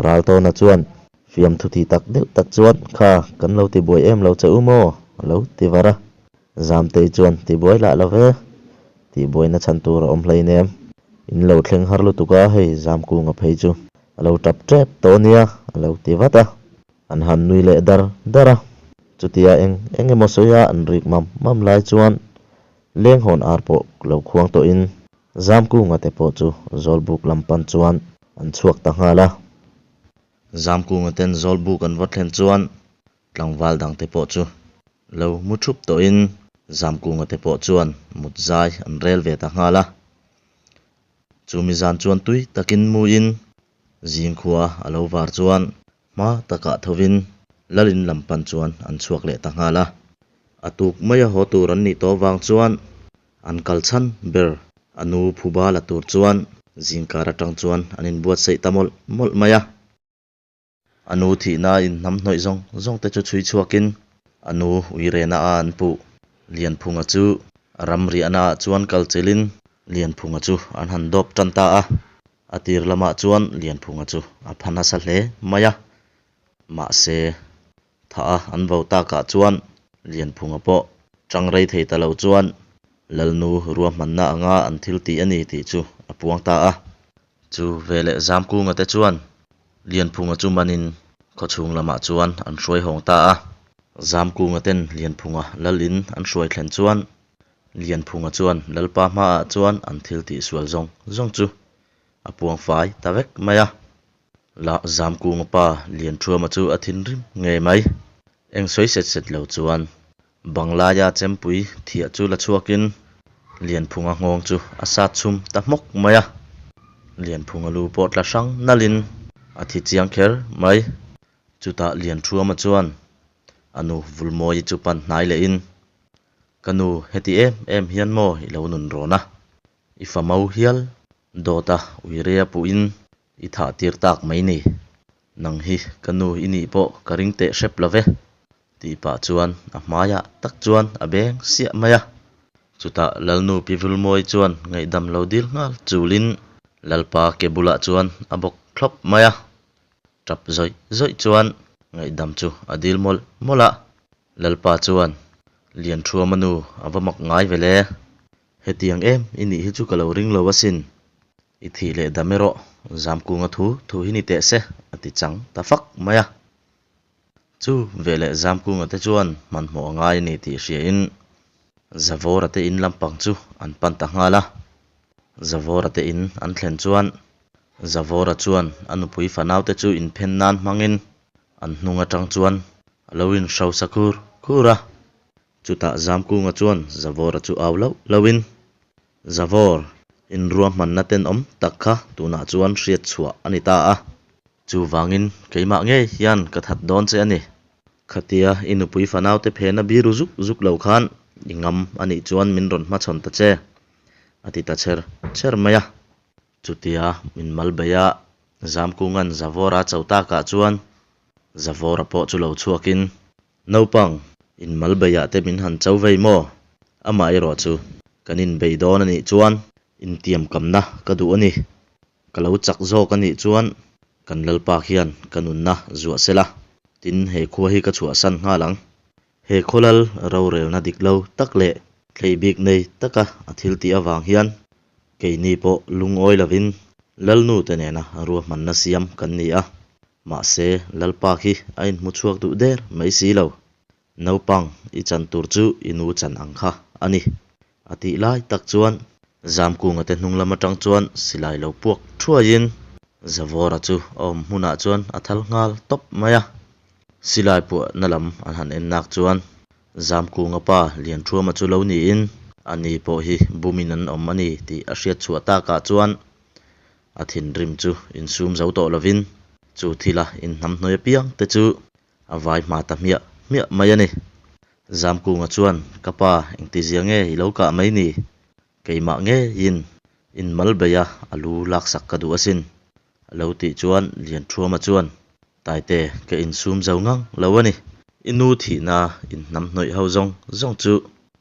Raltawna chuan fiamthu ti tak deuh tak chuan, Kha, kan lo tibuai em lo che u maw? a lo ti var a. Zamtei chuan, Tibuai lah lo ve, tihbuaina chhan tur a awm hleinem. In lo thleng har lutuk a, hei Zamkunga phei chu a lo tap tep tawh nia, a lo ti vat a. An han nui leh dar dar a. Chutia eng eng emaw sawia an rik mam mam lai chuan Lenghawn ar pawh lo khuang tawhin Zamkunga te pawh chu Zawlbuk lam pan chuan an chhuak ta nghal a. Zamkunga ten Zawlbuk an va thlen chuan tlangval dang te pawh chu lo mu thup tawhin Zamkunga te pawh chuan mut zai an rel ve ta nghal a. Chumi zan chuan tui takin muin zingkhua a lo var chuan Hma takah thovin Lalin lam pan chuan an chhuak leh ta nghal a. A tuk maia haw tur an nih tawh vang chuan an kal chhan ber a nu phuba la tur chuan zingkar atang chuan an inbuatsaih ta mawlh mawlh mai a. A nu thihna inhnamhnawih zawng zawng te chu chhui chhuakin a nu uirena a an puh Lianphunga chu ram riahna ah chuan kal chilhin Lianphunga chu an han dawp tan ta a. A tir lamah chuan Lianphunga chu a pha nasa hle mai a, mahse tha a an vo takah chuan Lianphunga pawh chang rei thei ta lo chuan Lalnu ruahmanna anga an thil tih a ni tih chu a puang ta a. Chu veleh Zamkunga te chuan Lianphunga chu manin khawchhung lamah chuan an hruai hawng ta a. Zamkunga ten Lianphunga Lalin an hruai thlen chuan Lianphunga chuan Lalpa hmaah chuan an thil tihsual zawng zawng chu a puang fai ta vek mai a. La Zamkunga pa Lianthuama chu a thinrim ngei mai. Eng sawi set set lo chuan Banglaia chempui thiah chu la chhuakin Lianphunga nghawng chu a sat chhum ta hmawk mai a. Lianphunga lu pawh tla hrang nalhin a thi chiang kher mai. Chutah Lianthuama chuan a nu Vulmawii chu pan hnai lehin Ka nu, heti em em hian maw i lo nun rawn a? I fa mau hial dawta uirea puhin i thah tir tak mai ni. Nang hi ka nu i nih pawh ka ring teh hrep lo ve, tih pah chuan a hmaiah tak chuan a beng siah mai a. Chutah Lalnu Pi Vulmawi chuan ngaihdam lo dil nghal chulin Lalpa ke bulah chuan a bawk thlawp mai a. Tap zawih zawih chuan ngaihdam chu a dil mawlh mawlh a. Lalpa chuan, Lianthuama nu a va mak ngai ve le. Hetiang em i nih hi chu ka lo ring lo asin. I thih leh dam erawh Zamkunga thu thu hi ni teh se, a ti chang ta fak mai a. Chu veleh Zamkunga te chuan hmanhmawh a ngai a ni tih hriain Zavawra te in lampang chu an pan ta nghal a. Zavawra te in an thlen chuan Zavawra chuan a nupui fanaute chu inphen nan hmangin an hnung atang chuan a lo inhrosa khur khur a. Chutah Zamkunga chuan Zavawra chu au loh lohin, Zavawr, inruahmanna tenawm tak kha tunah chuan hriat chhuah a ni ta a. Chuvangin keimah ngei hian ka that dawn che a ni. Khatia i nupui fanaute phena biru zuk zuk lo khan i ngam a nih chuan min rawn hmachhawn ta che, a ti ta chher chher mai a. Chutia min mal bei a, Zamkunga'n Zavawra cho takah chuan Zavawra pawh chu lo chhuakin, Naupang, in mal beiah te min han cho vei maw? Amah erawh chu kan inbei dawn a nih chuan intiamkamna ka duh a ni. Ka lo chak zawk a nih chuan kan Lalpa khian ka nunna zuah se la, tin he khua hi ka chhuahsan nghal ang. He khawlal rorelna dik lo tak leh thlei bik nei taka a thil tih avang hian keini pawh lungawi lovin Lalnu te nena ruahmanna siam kan ni a, mahse Lalpa khi a inhmu chhuak duh der mai si lo. Naupang i chan tur chu i nu chan ang kha a ni. A tih lai tak chuan Zamkunga te hnung lam atang chuan silai lo puak thuaiin Zavawra chu a awm hmunah chuan a thal nghal tawp mai a. Silai puahna lam an han en nak chuan Zamkunga pa Lianthuama chu lo niin a ni pawh hi bumin an awm a ni tih a hriat chhuah takah chuan a thinrim chu insum zo tawh lovin chu thila inhnamhnawih apiang te chu a vai hma ta hmiah hmiah mai a ni. Zamkunga chuan, Ka pa, engtizia nge i lo kah mai ni? Keimah ngeiin inmal beih a, a lu laksak ka duh asin. A lo tih chuan Lianthuama chuan, Taite, ka insum zo ngang lo a ni. I nu thihna inhnamhnawih ho zawng zawng chu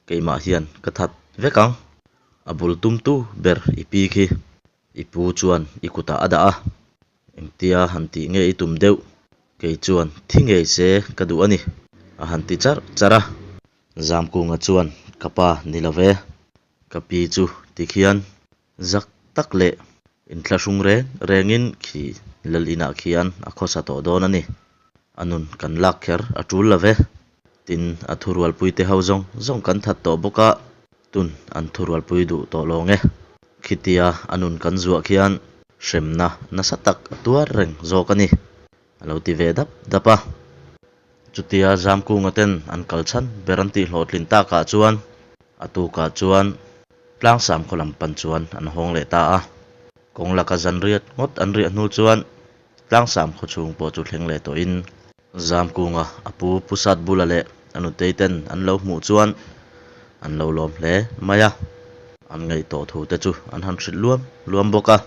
keimah hian ka that vek ang. A bul tumtu ber i pi khi i pu chuan i kutah a dah a. Engtia han tih nge i tum deuh? Kei chuan thi ngei se ka duh a ni, a han ti charh charh a. Zamkunga chuan, Ka pa ni lo ve, ka pi chu tikhian zak tak leh inthlahrung reng rengin khi lal inah khian a khawsa tawh dawn a ni. A nun kan lak kher a tul lo ve. Tin, a thurualpuite ho zawng zawng kan that tawh bawk a, tun an thurualpui duh tawh lawng e. Khitia a nun kan zuah khian hremna nasa tak a tuar reng zawk a ni, a lo ti ve dap dap a. Chutia Zamkunga ten an kal chhan ber an tih hlawhtlin takah chuan a tukah chuan Tlangsam khaw lam pan chuan an hawng leh ta a. Kawng laka zan riat ngawt an riah hnu chuan Tlangsam khaw chhung pawh chu thleng leh tawhin Zamkunga a pu Pu Satbula leh a nutei ten an lo hmuh chuan an lo lawm hle mai a, an ngaih tawh thu te chu an han hrilh luam luam bawk a.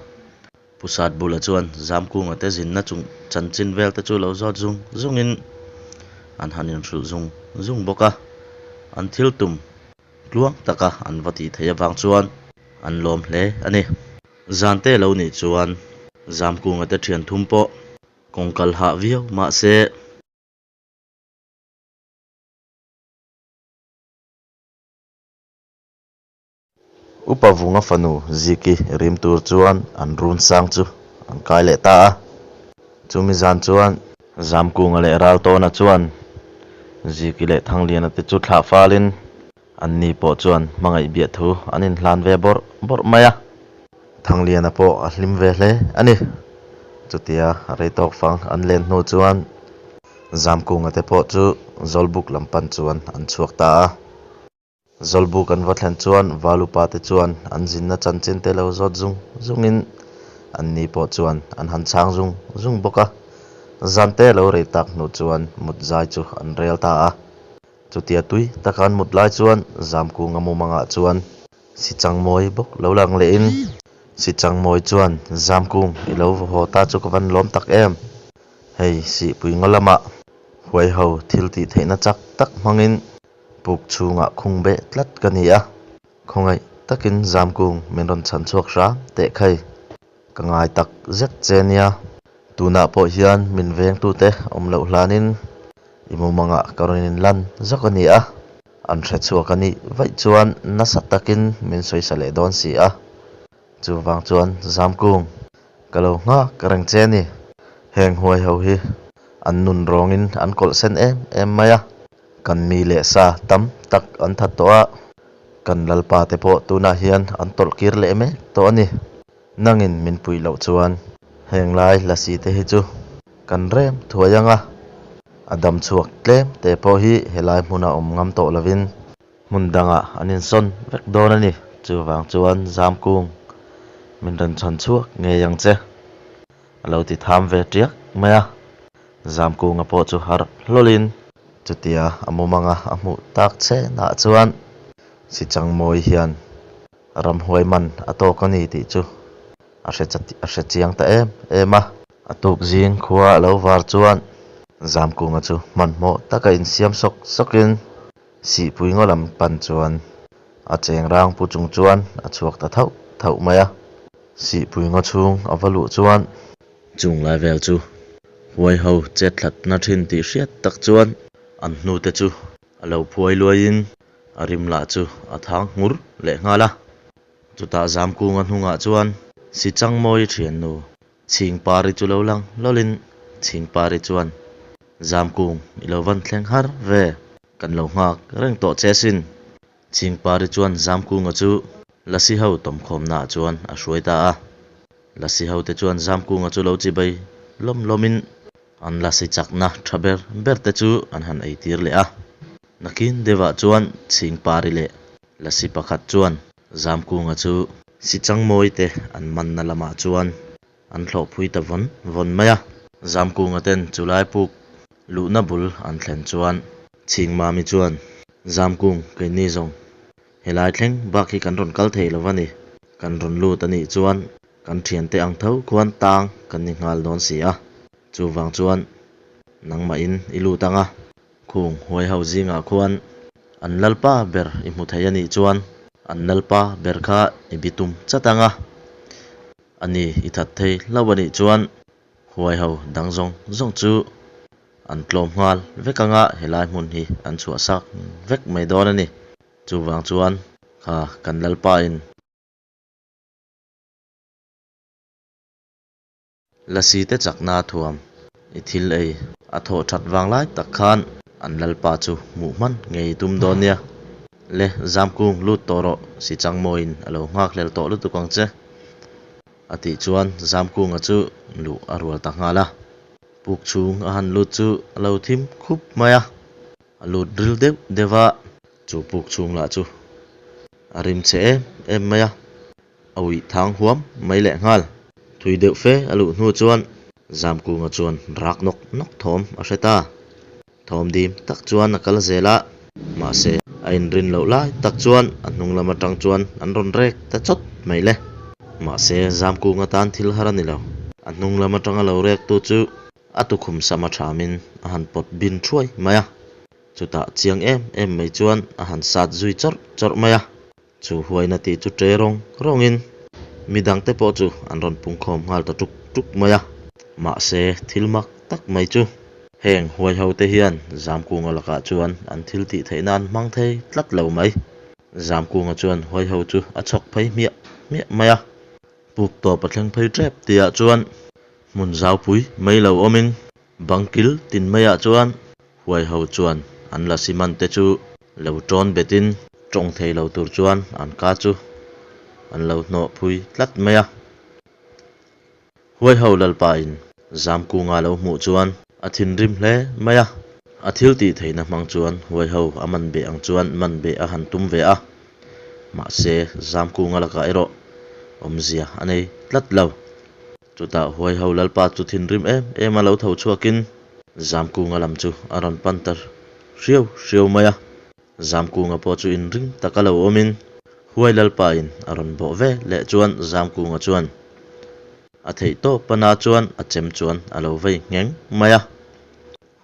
Pu Satbula chuan Zamkunga te zinna chung chanchin vel te chu lo zawt zung zungin an han inhrilh zung zung bawk a, an thil tum tluang taka an va tih theih avang chuan an lawm hle a ni. Zante lo nih chuan Zamkunga te thian thum pawh kawng kal hah viau mahse, Upa Vunga fanu Ziki rim tur chuan an run sang chu an kai leh ta a. Chumi zan chuan Zamkunga leh Raltawna chuan Ziki leh Thangliana te chu thlah falin anni pawh chuan hmangaih biah thu an inhlan ve bawrh bawrh mai a. Thangliana pawh a hlim ve hle a ni. Chutia rei tawk fang an len hnu chuan Zamkunga te pawh chu Zawlbuk lam pan chuan an chhuak ta a. Zawlbuk an va thlen chuan Valupa te chuan an zinna chanchin te lo zawt zung zungin anni pawh chuan an han chhang zung zung bawk a. Zante lo rei tak hnu chuan mut zai chu an rel ta a. Chutia tui taka an mut lai chuan Zamkunga mumangah chuan Sichangmawi bawk lo lang lehin Sichangmawi chuan Zamkung i lo va haw ta chu ka van lawm tak em? Hei Sihpui ngaw lamah huaiho thil tih theihna chak tak hmangin Puk chhungah khung beh tlat ka ni a, khawngaih takin Zamkung min rawn chhan chhuak hram teh khai. Ka ngai tak zet che nia, tunah pawh hian min vengtute awm loh hlanin i mumangah ka rawn inlan zawk a ni a, an hre chhuak a nih vaih chuan nasa takin min sawisa leh dawn si a. Chuvang chuan Zamkung, ka lo nghak reng che ni. Heng huai ho hi an nun rawngin an kawlh sen em em mai a. Kan mi leh sa tam tak an that tawh a, kan lalpa te pawh tunah hian an tawlh kir leh mek tawh a ni. Nangin min puih loh chuan heng lai lasi te hi chu kan rem thuai ang a, a dam chhuak tlem te pawh hi helai hmuna awm ngam tawh lovin hmun dangah an insawn vek dawn a ni. Chuvang chuan Zamkung min rawn chhawn chhuak ngei ang che. A lo ti tham ve tiak mai a, Zamkunga pawh chu harh hlawlin chutia a mumanga a hmuh tak chenah chuan Sichangmawi hian ramhuai man a tawk a ni tih chu a hre a hre chiang ta em em a. A tuk zing khua a lo var chuan Zamkunga chu hmanhmawh taka insiam sawk sawkin Sihpui ngaw lam pan chuan a cheng rang pu chung chuan a chhuak ta thauh thauh mai a. Sihpui ngaw chhung a va luh chuan. Chung lai vel chu huai ho chet thlatna thin tih hriat tak chuan an hnute chu a lo phuai luaiin a rim lah chu a thang nghur leh nghal a. Chutah Zamkunga hnungah chuan Sichangmawi thiannu Chhingpari chu lo lang lawlin Chhingpari chuan Zamkung i lo van thleng har ve, kan lo nghak reng tawh che sin. Chhingpari chuan Zamkunga chu Lasi ho tawmkhawmnaah chuan a hruai ta a. Lasi hote chuan Zamkunga chu lo chibai lawm lawmin an lasi chakna tha ber ber te chu an han eitir leh a. Nakin deuhah chuan Chhingpari leh Lasi pakhat chuan Zamkunga chu Sichangmawi te an manna lamah chuan an thlawhpui ta vawn vawn mai a. Zamkunga ten chulai puk luhna bul an thlen chuan. Chhingmami chuan, Zamkung, keini zawng helai thleng bak hi kan rawn kal thei lo va ni. Kan rawn lut a nih chuan kan thiante ang tho khuan tang kan ni nghal dawn si a. Chuvang chuan nangmahin i lut ang a, khung huai ho zingah khuan an lalpa ber i hmu thei a nih chuan an lalpa ber kha i bitum chat ang a. Ani i that thei hlauh a nih chuan huai ho dang zawng zawng chu an tlawm nghal vek ang a, helai hmun hi an chhuahsak vek mai dawn a ni. Chuvang chuan kha kan lalpa in. Lasi te chakna thuam i thil ei a thawh that vang lai tak khan an lalpa chu hmuh hman ngei i tum dawn nia. Le Zamkung lut tawh rawh si Changmawiin a lo nghak hlel tawh lutuk ang che a tih chuan Zamkunga chu luh a rual ta nghal a. Puk chhung a han lut chu a lo thim khup mai a, a lut ril deuh deuh a, chu puk chhung lah chu a rim chhe em em mai a. A uih thang huam mai leh nghal. Thui deuh fe a luh hnu chuan Zamkunga chuan rak nawk nawk thawm a hre ta. Thawm dim tak chuan a kal zel a, mahse a inrin loh lai tak chuan a hnung lam atang chuan an rawn rek ta chawt mai le. Mahse Zamkunga tan thil har a ni lo. A hnung lam atanga lo rek tu chu a tukhum sam a thamin a han pawt bin thuai mai a. Chutah chiang em em mai chuan a han sat zui chawrh chawrh mai a. Chu huaina tih chu ṭe rawng rawngin mi dangte pawh chu an rawn pungkhawm nghal ta ṭuk ṭuk mai a. Mahse, thil mak tak mai chu heng huai hote hian Zamkunga lakah chuan an thil tih theihna an hmang thei tlat lo mai. Zamkunga chuan huai ho chu a chhawk phei hmiah hmiah mai a. Puk tawp a thleng phei ṭep tihah chuan hmun zaupui mai lo awmin bang kil tin maiah chuan Huai ho chuan an lasi man te chu lo ṭawn betin ṭawng thei lo tur chuan an ka chu an lo hnawh phui tlat mai a. Huai ho lalpa in Zamkunga lo hmuh chuan a thinrim hle mai a. A thil tih theihna hmang chuan huai ho a man beh ang chuan man beh a han tum ve a. Mahse Zamkunga lakah erawh awmzia a nei tlat lo. Chutah huai ho lalpa chu thinrim em em a lo tho chhuakin Zamkunga lam chu a rawn pan ta hriau hriau mai a. Zamkunga pawh chu inring taka lo awmin huai lalpa in a rawn bawh ve leh chuan Zamkunga chuan a theih tawp pana chuan a chem chuan a lo vei ngheng mai a.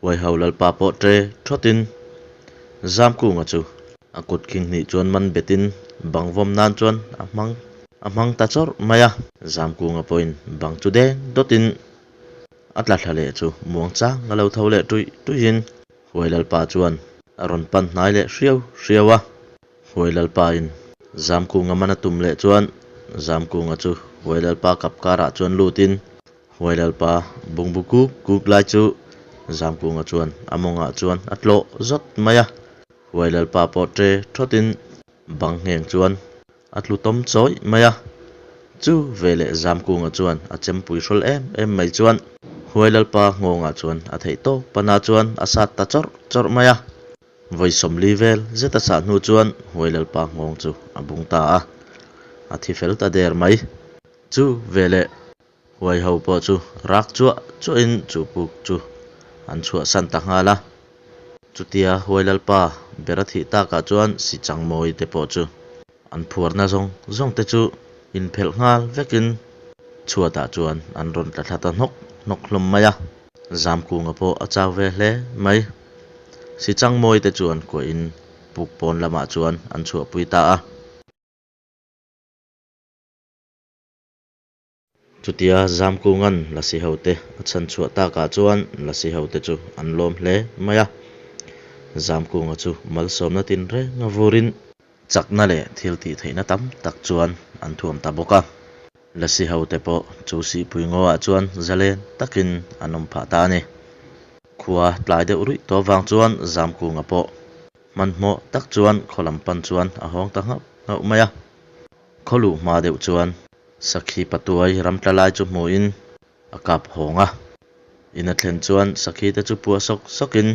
Huai ho lalpa pawh ṭe ṭhawtin Zamkunga chu a kut khing hnih chuan man betin bang vawm nan chuan a hmang a hmang ta chawrh mai a. Zamkunga pawhin bang chu deng dawtin a tla thla leh chu muang chang a lo tho leh ṭuih ṭuihin Huai lalpa chuan a rawn pan hnai leh hriau hriau a. Huai lalpain Zamkunga man a tum leh chuan Zamkunga chu Huai lalpa kap karah chuan lutin Huai lalpa bungbu kuk kuk lai chu Zamkunga chuan a mawngah chuan a tlawh zawt mai a. Huai lalpa pawh ṭe ṭhawtin bang ngheng chuan a tlu tawm chawih mai a. Chu veleh Zamkunga chuan a chempui hrawl em em mai chuan Huai lalpa nghawngah chuan a theih tawp pana chuan a sat ta chawrh chawrh mai a. Vawi 40 vel zet a sah hnu chuan Huai lalpa nghawng chu a bung ta a, a thi fel ta der mai. Chu veleh Huai ho pawh chu rak chuah chuahin chu puk chu an chhuahsan ta nghal a. Chutia Huai Lalpa ber a thih takah chuan Sichangmawi te pawh chu an phuarna zawng zawng te chu inphelh nghal vekin chhuatah chuan an rawn tla thla ta hnawk hnawk hlawm mai a. Zamkunga pawh a chau ve hle mai. Sichangmawi te chuan kuahin puk pawn lamah chuan an chhuahpui ta a. Chutia Zamkunga'n Lasi hote a chhan chhuah takah chuan Lasi hote chu an lawm hle mai a. Zamkunga chu malsawmna tinreng a vurin chakna leh thil tih theihna tam tak chuan an thuam ta bawk a. Lasi hote pawh chu sihpui ngawah chuan zalen takin an awm phah ta a ni. Khua tlai deuh ruih tawh avang chuan Zamkunga pawh hmanhmawh tak chuan khaw lam pan chuan a hawng ta nghauh nghauh mai a. Khaw luh hma deuh chuan Sakhi patuai ram tla lai chu hmuhin a kap hawng a. In a thlen chuan Sakhi te chu puah sawk sawkin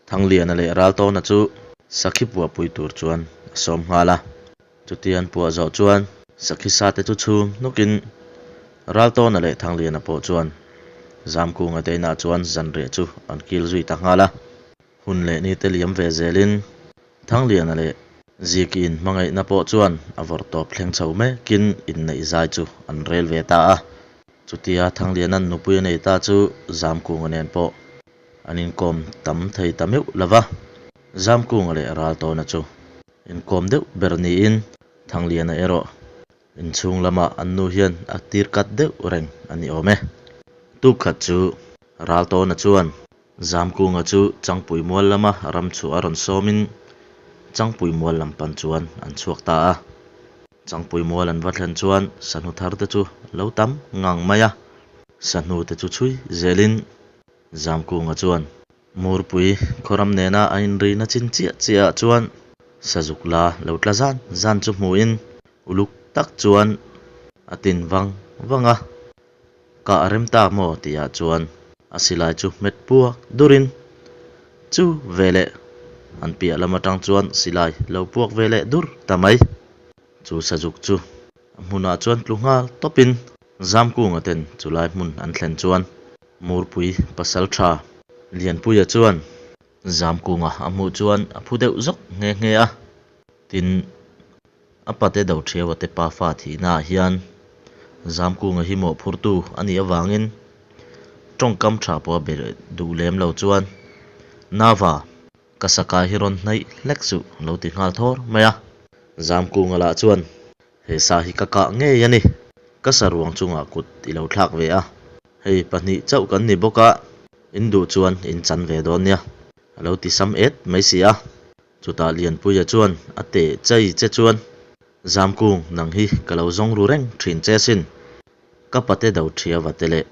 Thangliana leh Raltawna chu Sakhi puah pui tur chuan a sawm nghal a. Chuti an puah zawh chuan Sakhi sa te chu chhum hnukin Raltawna leh Thangliana pawh chuan Zamkunga te inah chuan zanriah chu an kil zui ta nghal a. Hun leh ni te liam ve zelin Thangliana leh Ziki in hmangaihna pawh chuan a vawrh tawp thleng chho mekin inneih zai chu an rel ve ta a. Chutia Thangliana'n nupui a nei ta chu Zamkunga nen pawh an inkawm tam thei ta meuh lo va. Zamkunga leh Raltawna chu inkawm deuh ber niin Thangliana erawh inchhung lamah an nu hian a tir kat deuh reng a ni awm e. Tuk khat chu Raltawna chuan Zamkunga chu Changpui mual lama ram chhuah a rawn sawmin Changpui mual lam pan chuan an chhuak ta a. Changpui mual an va thlen chuan sahnu thar te chu lo tam ngang mai a, sahnu te chu chhui zelin Zamkunga chuan Murpui khawram nena a inrina chin chiah chiah ah chuan sazuk la lo tla zan zan chu hmuhin uluk tak chuan a tin vang vang a, kah a rem tak maw tih ah chuan a silai chu hmet puak durin chu veleh an piah lam atang chuan silai lo puak ve leh dur ta mai. Chu sazuk chu a hmunah chuan tlu nghal tawpin Zamkunga ten chulai hmun an thlen chuan Murpui pasal tha Lianpuia chuan Zamkunga a hmuh chuan a phu deuh zawk nghe nghe a, tin a pate Doṭhiaua te pafa thihnaah hian Zamkunga hi mawhphurtu a nih avangin tawngkam tha pawh a be duh lem lo chuan Nava Ka sakai hi rawn hnaih hlek suh a lo ti nghal thawr mai a. Zamkunga lah chuan He sa hi ka kah ngei a ni. Ka saruang chungah kut i lo thlak ve a. Hei pahnih chauh kan ni bawk a, in duh chuan in chan ve dawn nia. A lo ti sam et mai si a. Chutah Lianpuia chuan a teh chai che chuan, Zamkung, nang hi ka lo zawng ru reng thin che sin. Ka pate Doṭhiava te leh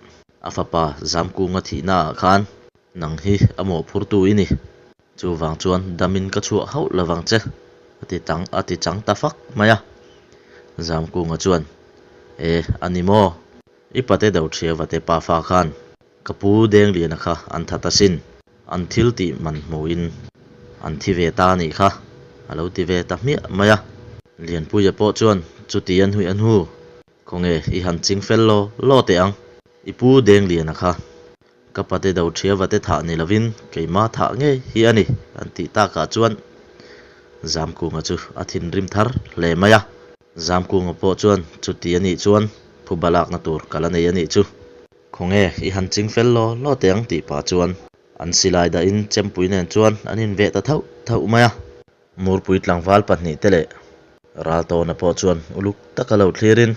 a fapa Zamkunga thihnaah khan nang hi a mawhphurtu i ni. Chuvang chuan damin ka chhuah hauh lo vang che, a ti tang a ti chang ta fak mai a. Zamkunga chuan, E, a ni maw? I pate Doṭhiava te pafa khan ka pu Dengliana kha an that asin, an thil tih man hmuhin an thi ve ta a nih kha, a lo ti ve ta hmiah mai a. Lianpuia pawh chuan chuti a hnuih a hnu, Khawnge i han ching fel law law teh ang, i pu Dengliana kha Ka pate do ṭhiava te thah ni lovin keimah thah ngei hi a ni, an tih takah chuan Zamkunga chu a thinrim thar hle mai a. Zamkunga pawh chuan chuti a nih chuan phuba lakna tur ka la nei a nih chu. Khawnge i han ching fel law law teh ang tih pah chuan an silai dahin chempui nen chuan an inveh ta thauh thauh mai a. Murpui tlangval pahnihte leh Raltawna pawh chuan uluk taka lo thlirin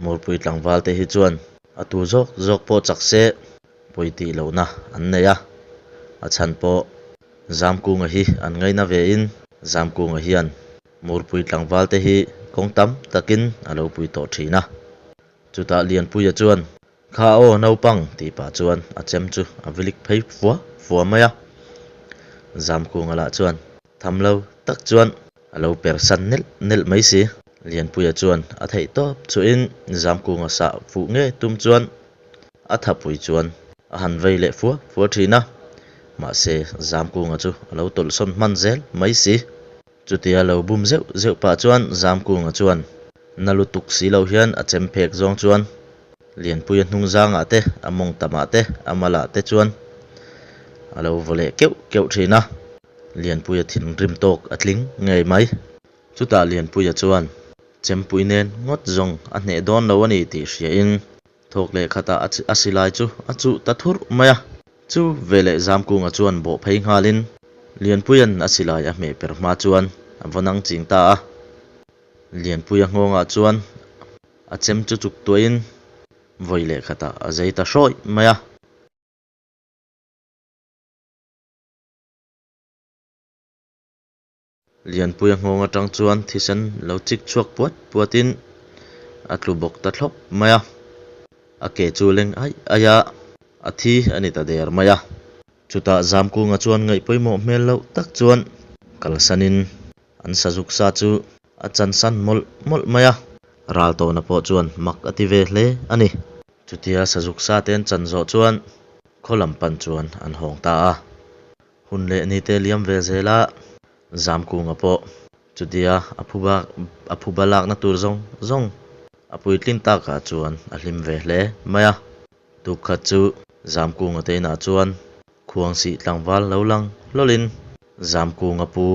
Murpui tlangval te hi chuan a tu zawk zawk pawh chak se pawi tih lohna an nei a, a chhan pawh Zamkunga hi an ngaina ve in Zamkunga hian Murpui tlangval te hi kawng tam takin a lo pui tawh thin a. Chutah Lianpuia chuan Kha aw naupang tih pah chuan a chem chu a vilik phei fua fua mai a. Zamkunga lah chuan tham lo tak chuan a lo per san nelh nelh mai si. Lianpuia chuan a theih tawp chuhin Zamkunga sah fuh ngei tum chuan a thapui chuan a han vei leh fua fua thin a. Mahse Zamkunga chu a lo tawlhsawn hman zel mai si. Chutia lo bum zeuh zeuh pah chuan Zamkunga chuan na lutuk si lo hian a chem phek zawng chuan Lianpuia hnung zangah te, a mawng tamah te, a malah te chuan a lo vaw leh keuh keuh thin a. Lianpuia thinrim tawk a tling ngei mai. Chutah Lianpuia chuan chempui nen ngawt zawng a hneh dawn lo a ni tih hriain thawk leh khatah a silai chu a chuh ta thurh mai a. Chu veleh Zamkunga chuan bawh phei nghalin Lianpuia'n a silai a hmeh per hma chuan a vaw nang ching ta a. Lianpuia nghawngah chuan a chem chu chuk tuahin vawi leh khatah a zei ta hrawih mai a. Lianpuia nghawng atang chuan thisen lo chik chhuak puat puatin a tlu bawk ta thlawp mai a. A ke chu leng aih aih a, a thi a ni ta der mai a. Chutah Zamkunga chuan ngaih pawimawh hmel loh tak chuan kalsanin an sazuk sa chu a chansan mawlh mawlh mai a. Raltawna pawh chuan mak a ti ve hle a ni. Chutia sazuk sa te an chan zawh chuan khaw lam pan chuan an hawng ta a. Hun leh ni te liam ve zel a, Zamkunga pawh chutia a phuba a phuba lakna tur zawng zawng a puitlin takah chuan a hlim ve hle mai a. Tukkhat chu Zamkunga te inah chuan. Khuangsih tlangval lo lang hlawlin Zamkunga pu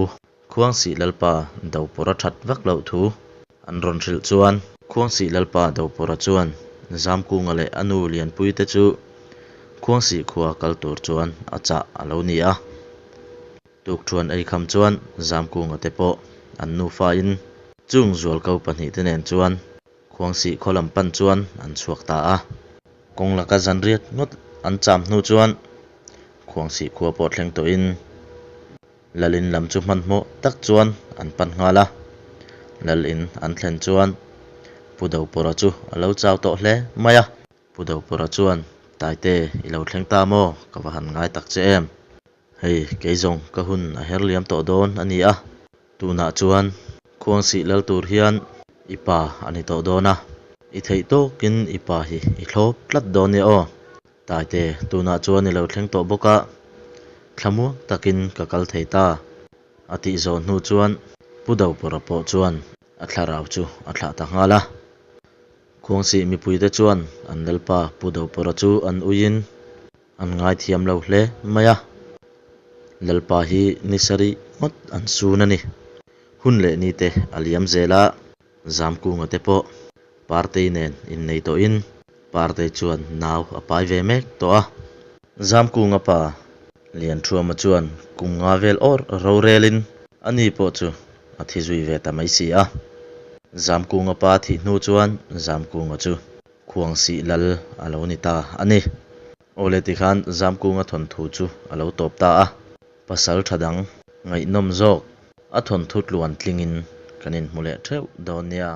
Khuangsih Lalpa Dopawrh a that vak loh thu an rawn hrilh chuan Khuangsih Lalpa Dopawrh-a chuan Zamkunga leh a nu Lianpuii te chu Khuangsih khua kal tur chuan a chah a lo ni a. Tukṭhuan ei kham chuan Zamkunga te pawh an nufain chung zualko pahnihte nen chuan Khuangsih khaw lam pan chuan an chhuak ta a. Kawng laka zanriat ngawt an cham hnu chuan Khuangsih khua pawh thleng tawhin Lalin lam chu hmanhmawh tak chuan an pan nghal a. Lalin an thlen chuan Pu Dopawrha chu a lo chau tawh hle mai a. Pu Dopawrha chuan, Taite, i lo thleng ta maw? Ka va han ngai tak che em? Hei, kei zawng ka hun a her liam tawh dawn a ni a, tunah chuan Khuangsih lal tur hian i pa a ni tawh dawn a, i theih tawkin i pa hi i thlawp tlat dawn nia aw. Taite, tunah chuan i lo thleng tawh bawk a, thlamuang takin ka kal thei ta, a tih zawh hnu chuan Pu Dopawrha pawh chuan a thlarau chu a thlah ta nghal a. Khuangsih mipuite chuan an lalpa Pu Dopawrha chu an uiin An ngaithiam lo hle mai a, Lalpa hi ni sarih ngawt an sun a ni. Hun leh ni te a liam zel a, Zamkunga te pawh Partei nen innei tawhin Partei chuan nau a pai ve mek tawh a. Zamkunga pa Lianthuama chuan kum nga vel awr rorelin ani pawh chu a thi zui ve ta mai si a. Zamkunga pa thih hnu chuan Zamkunga chu Khuangsih lal a lo ni ta a ni. Awle tikhan Zamkunga thawnthu chu a lo tawp ta a, pasal tha dang ngaihnawm zawk a thawnthu tluan tlingin kan inhmu leh theuh dawn nia.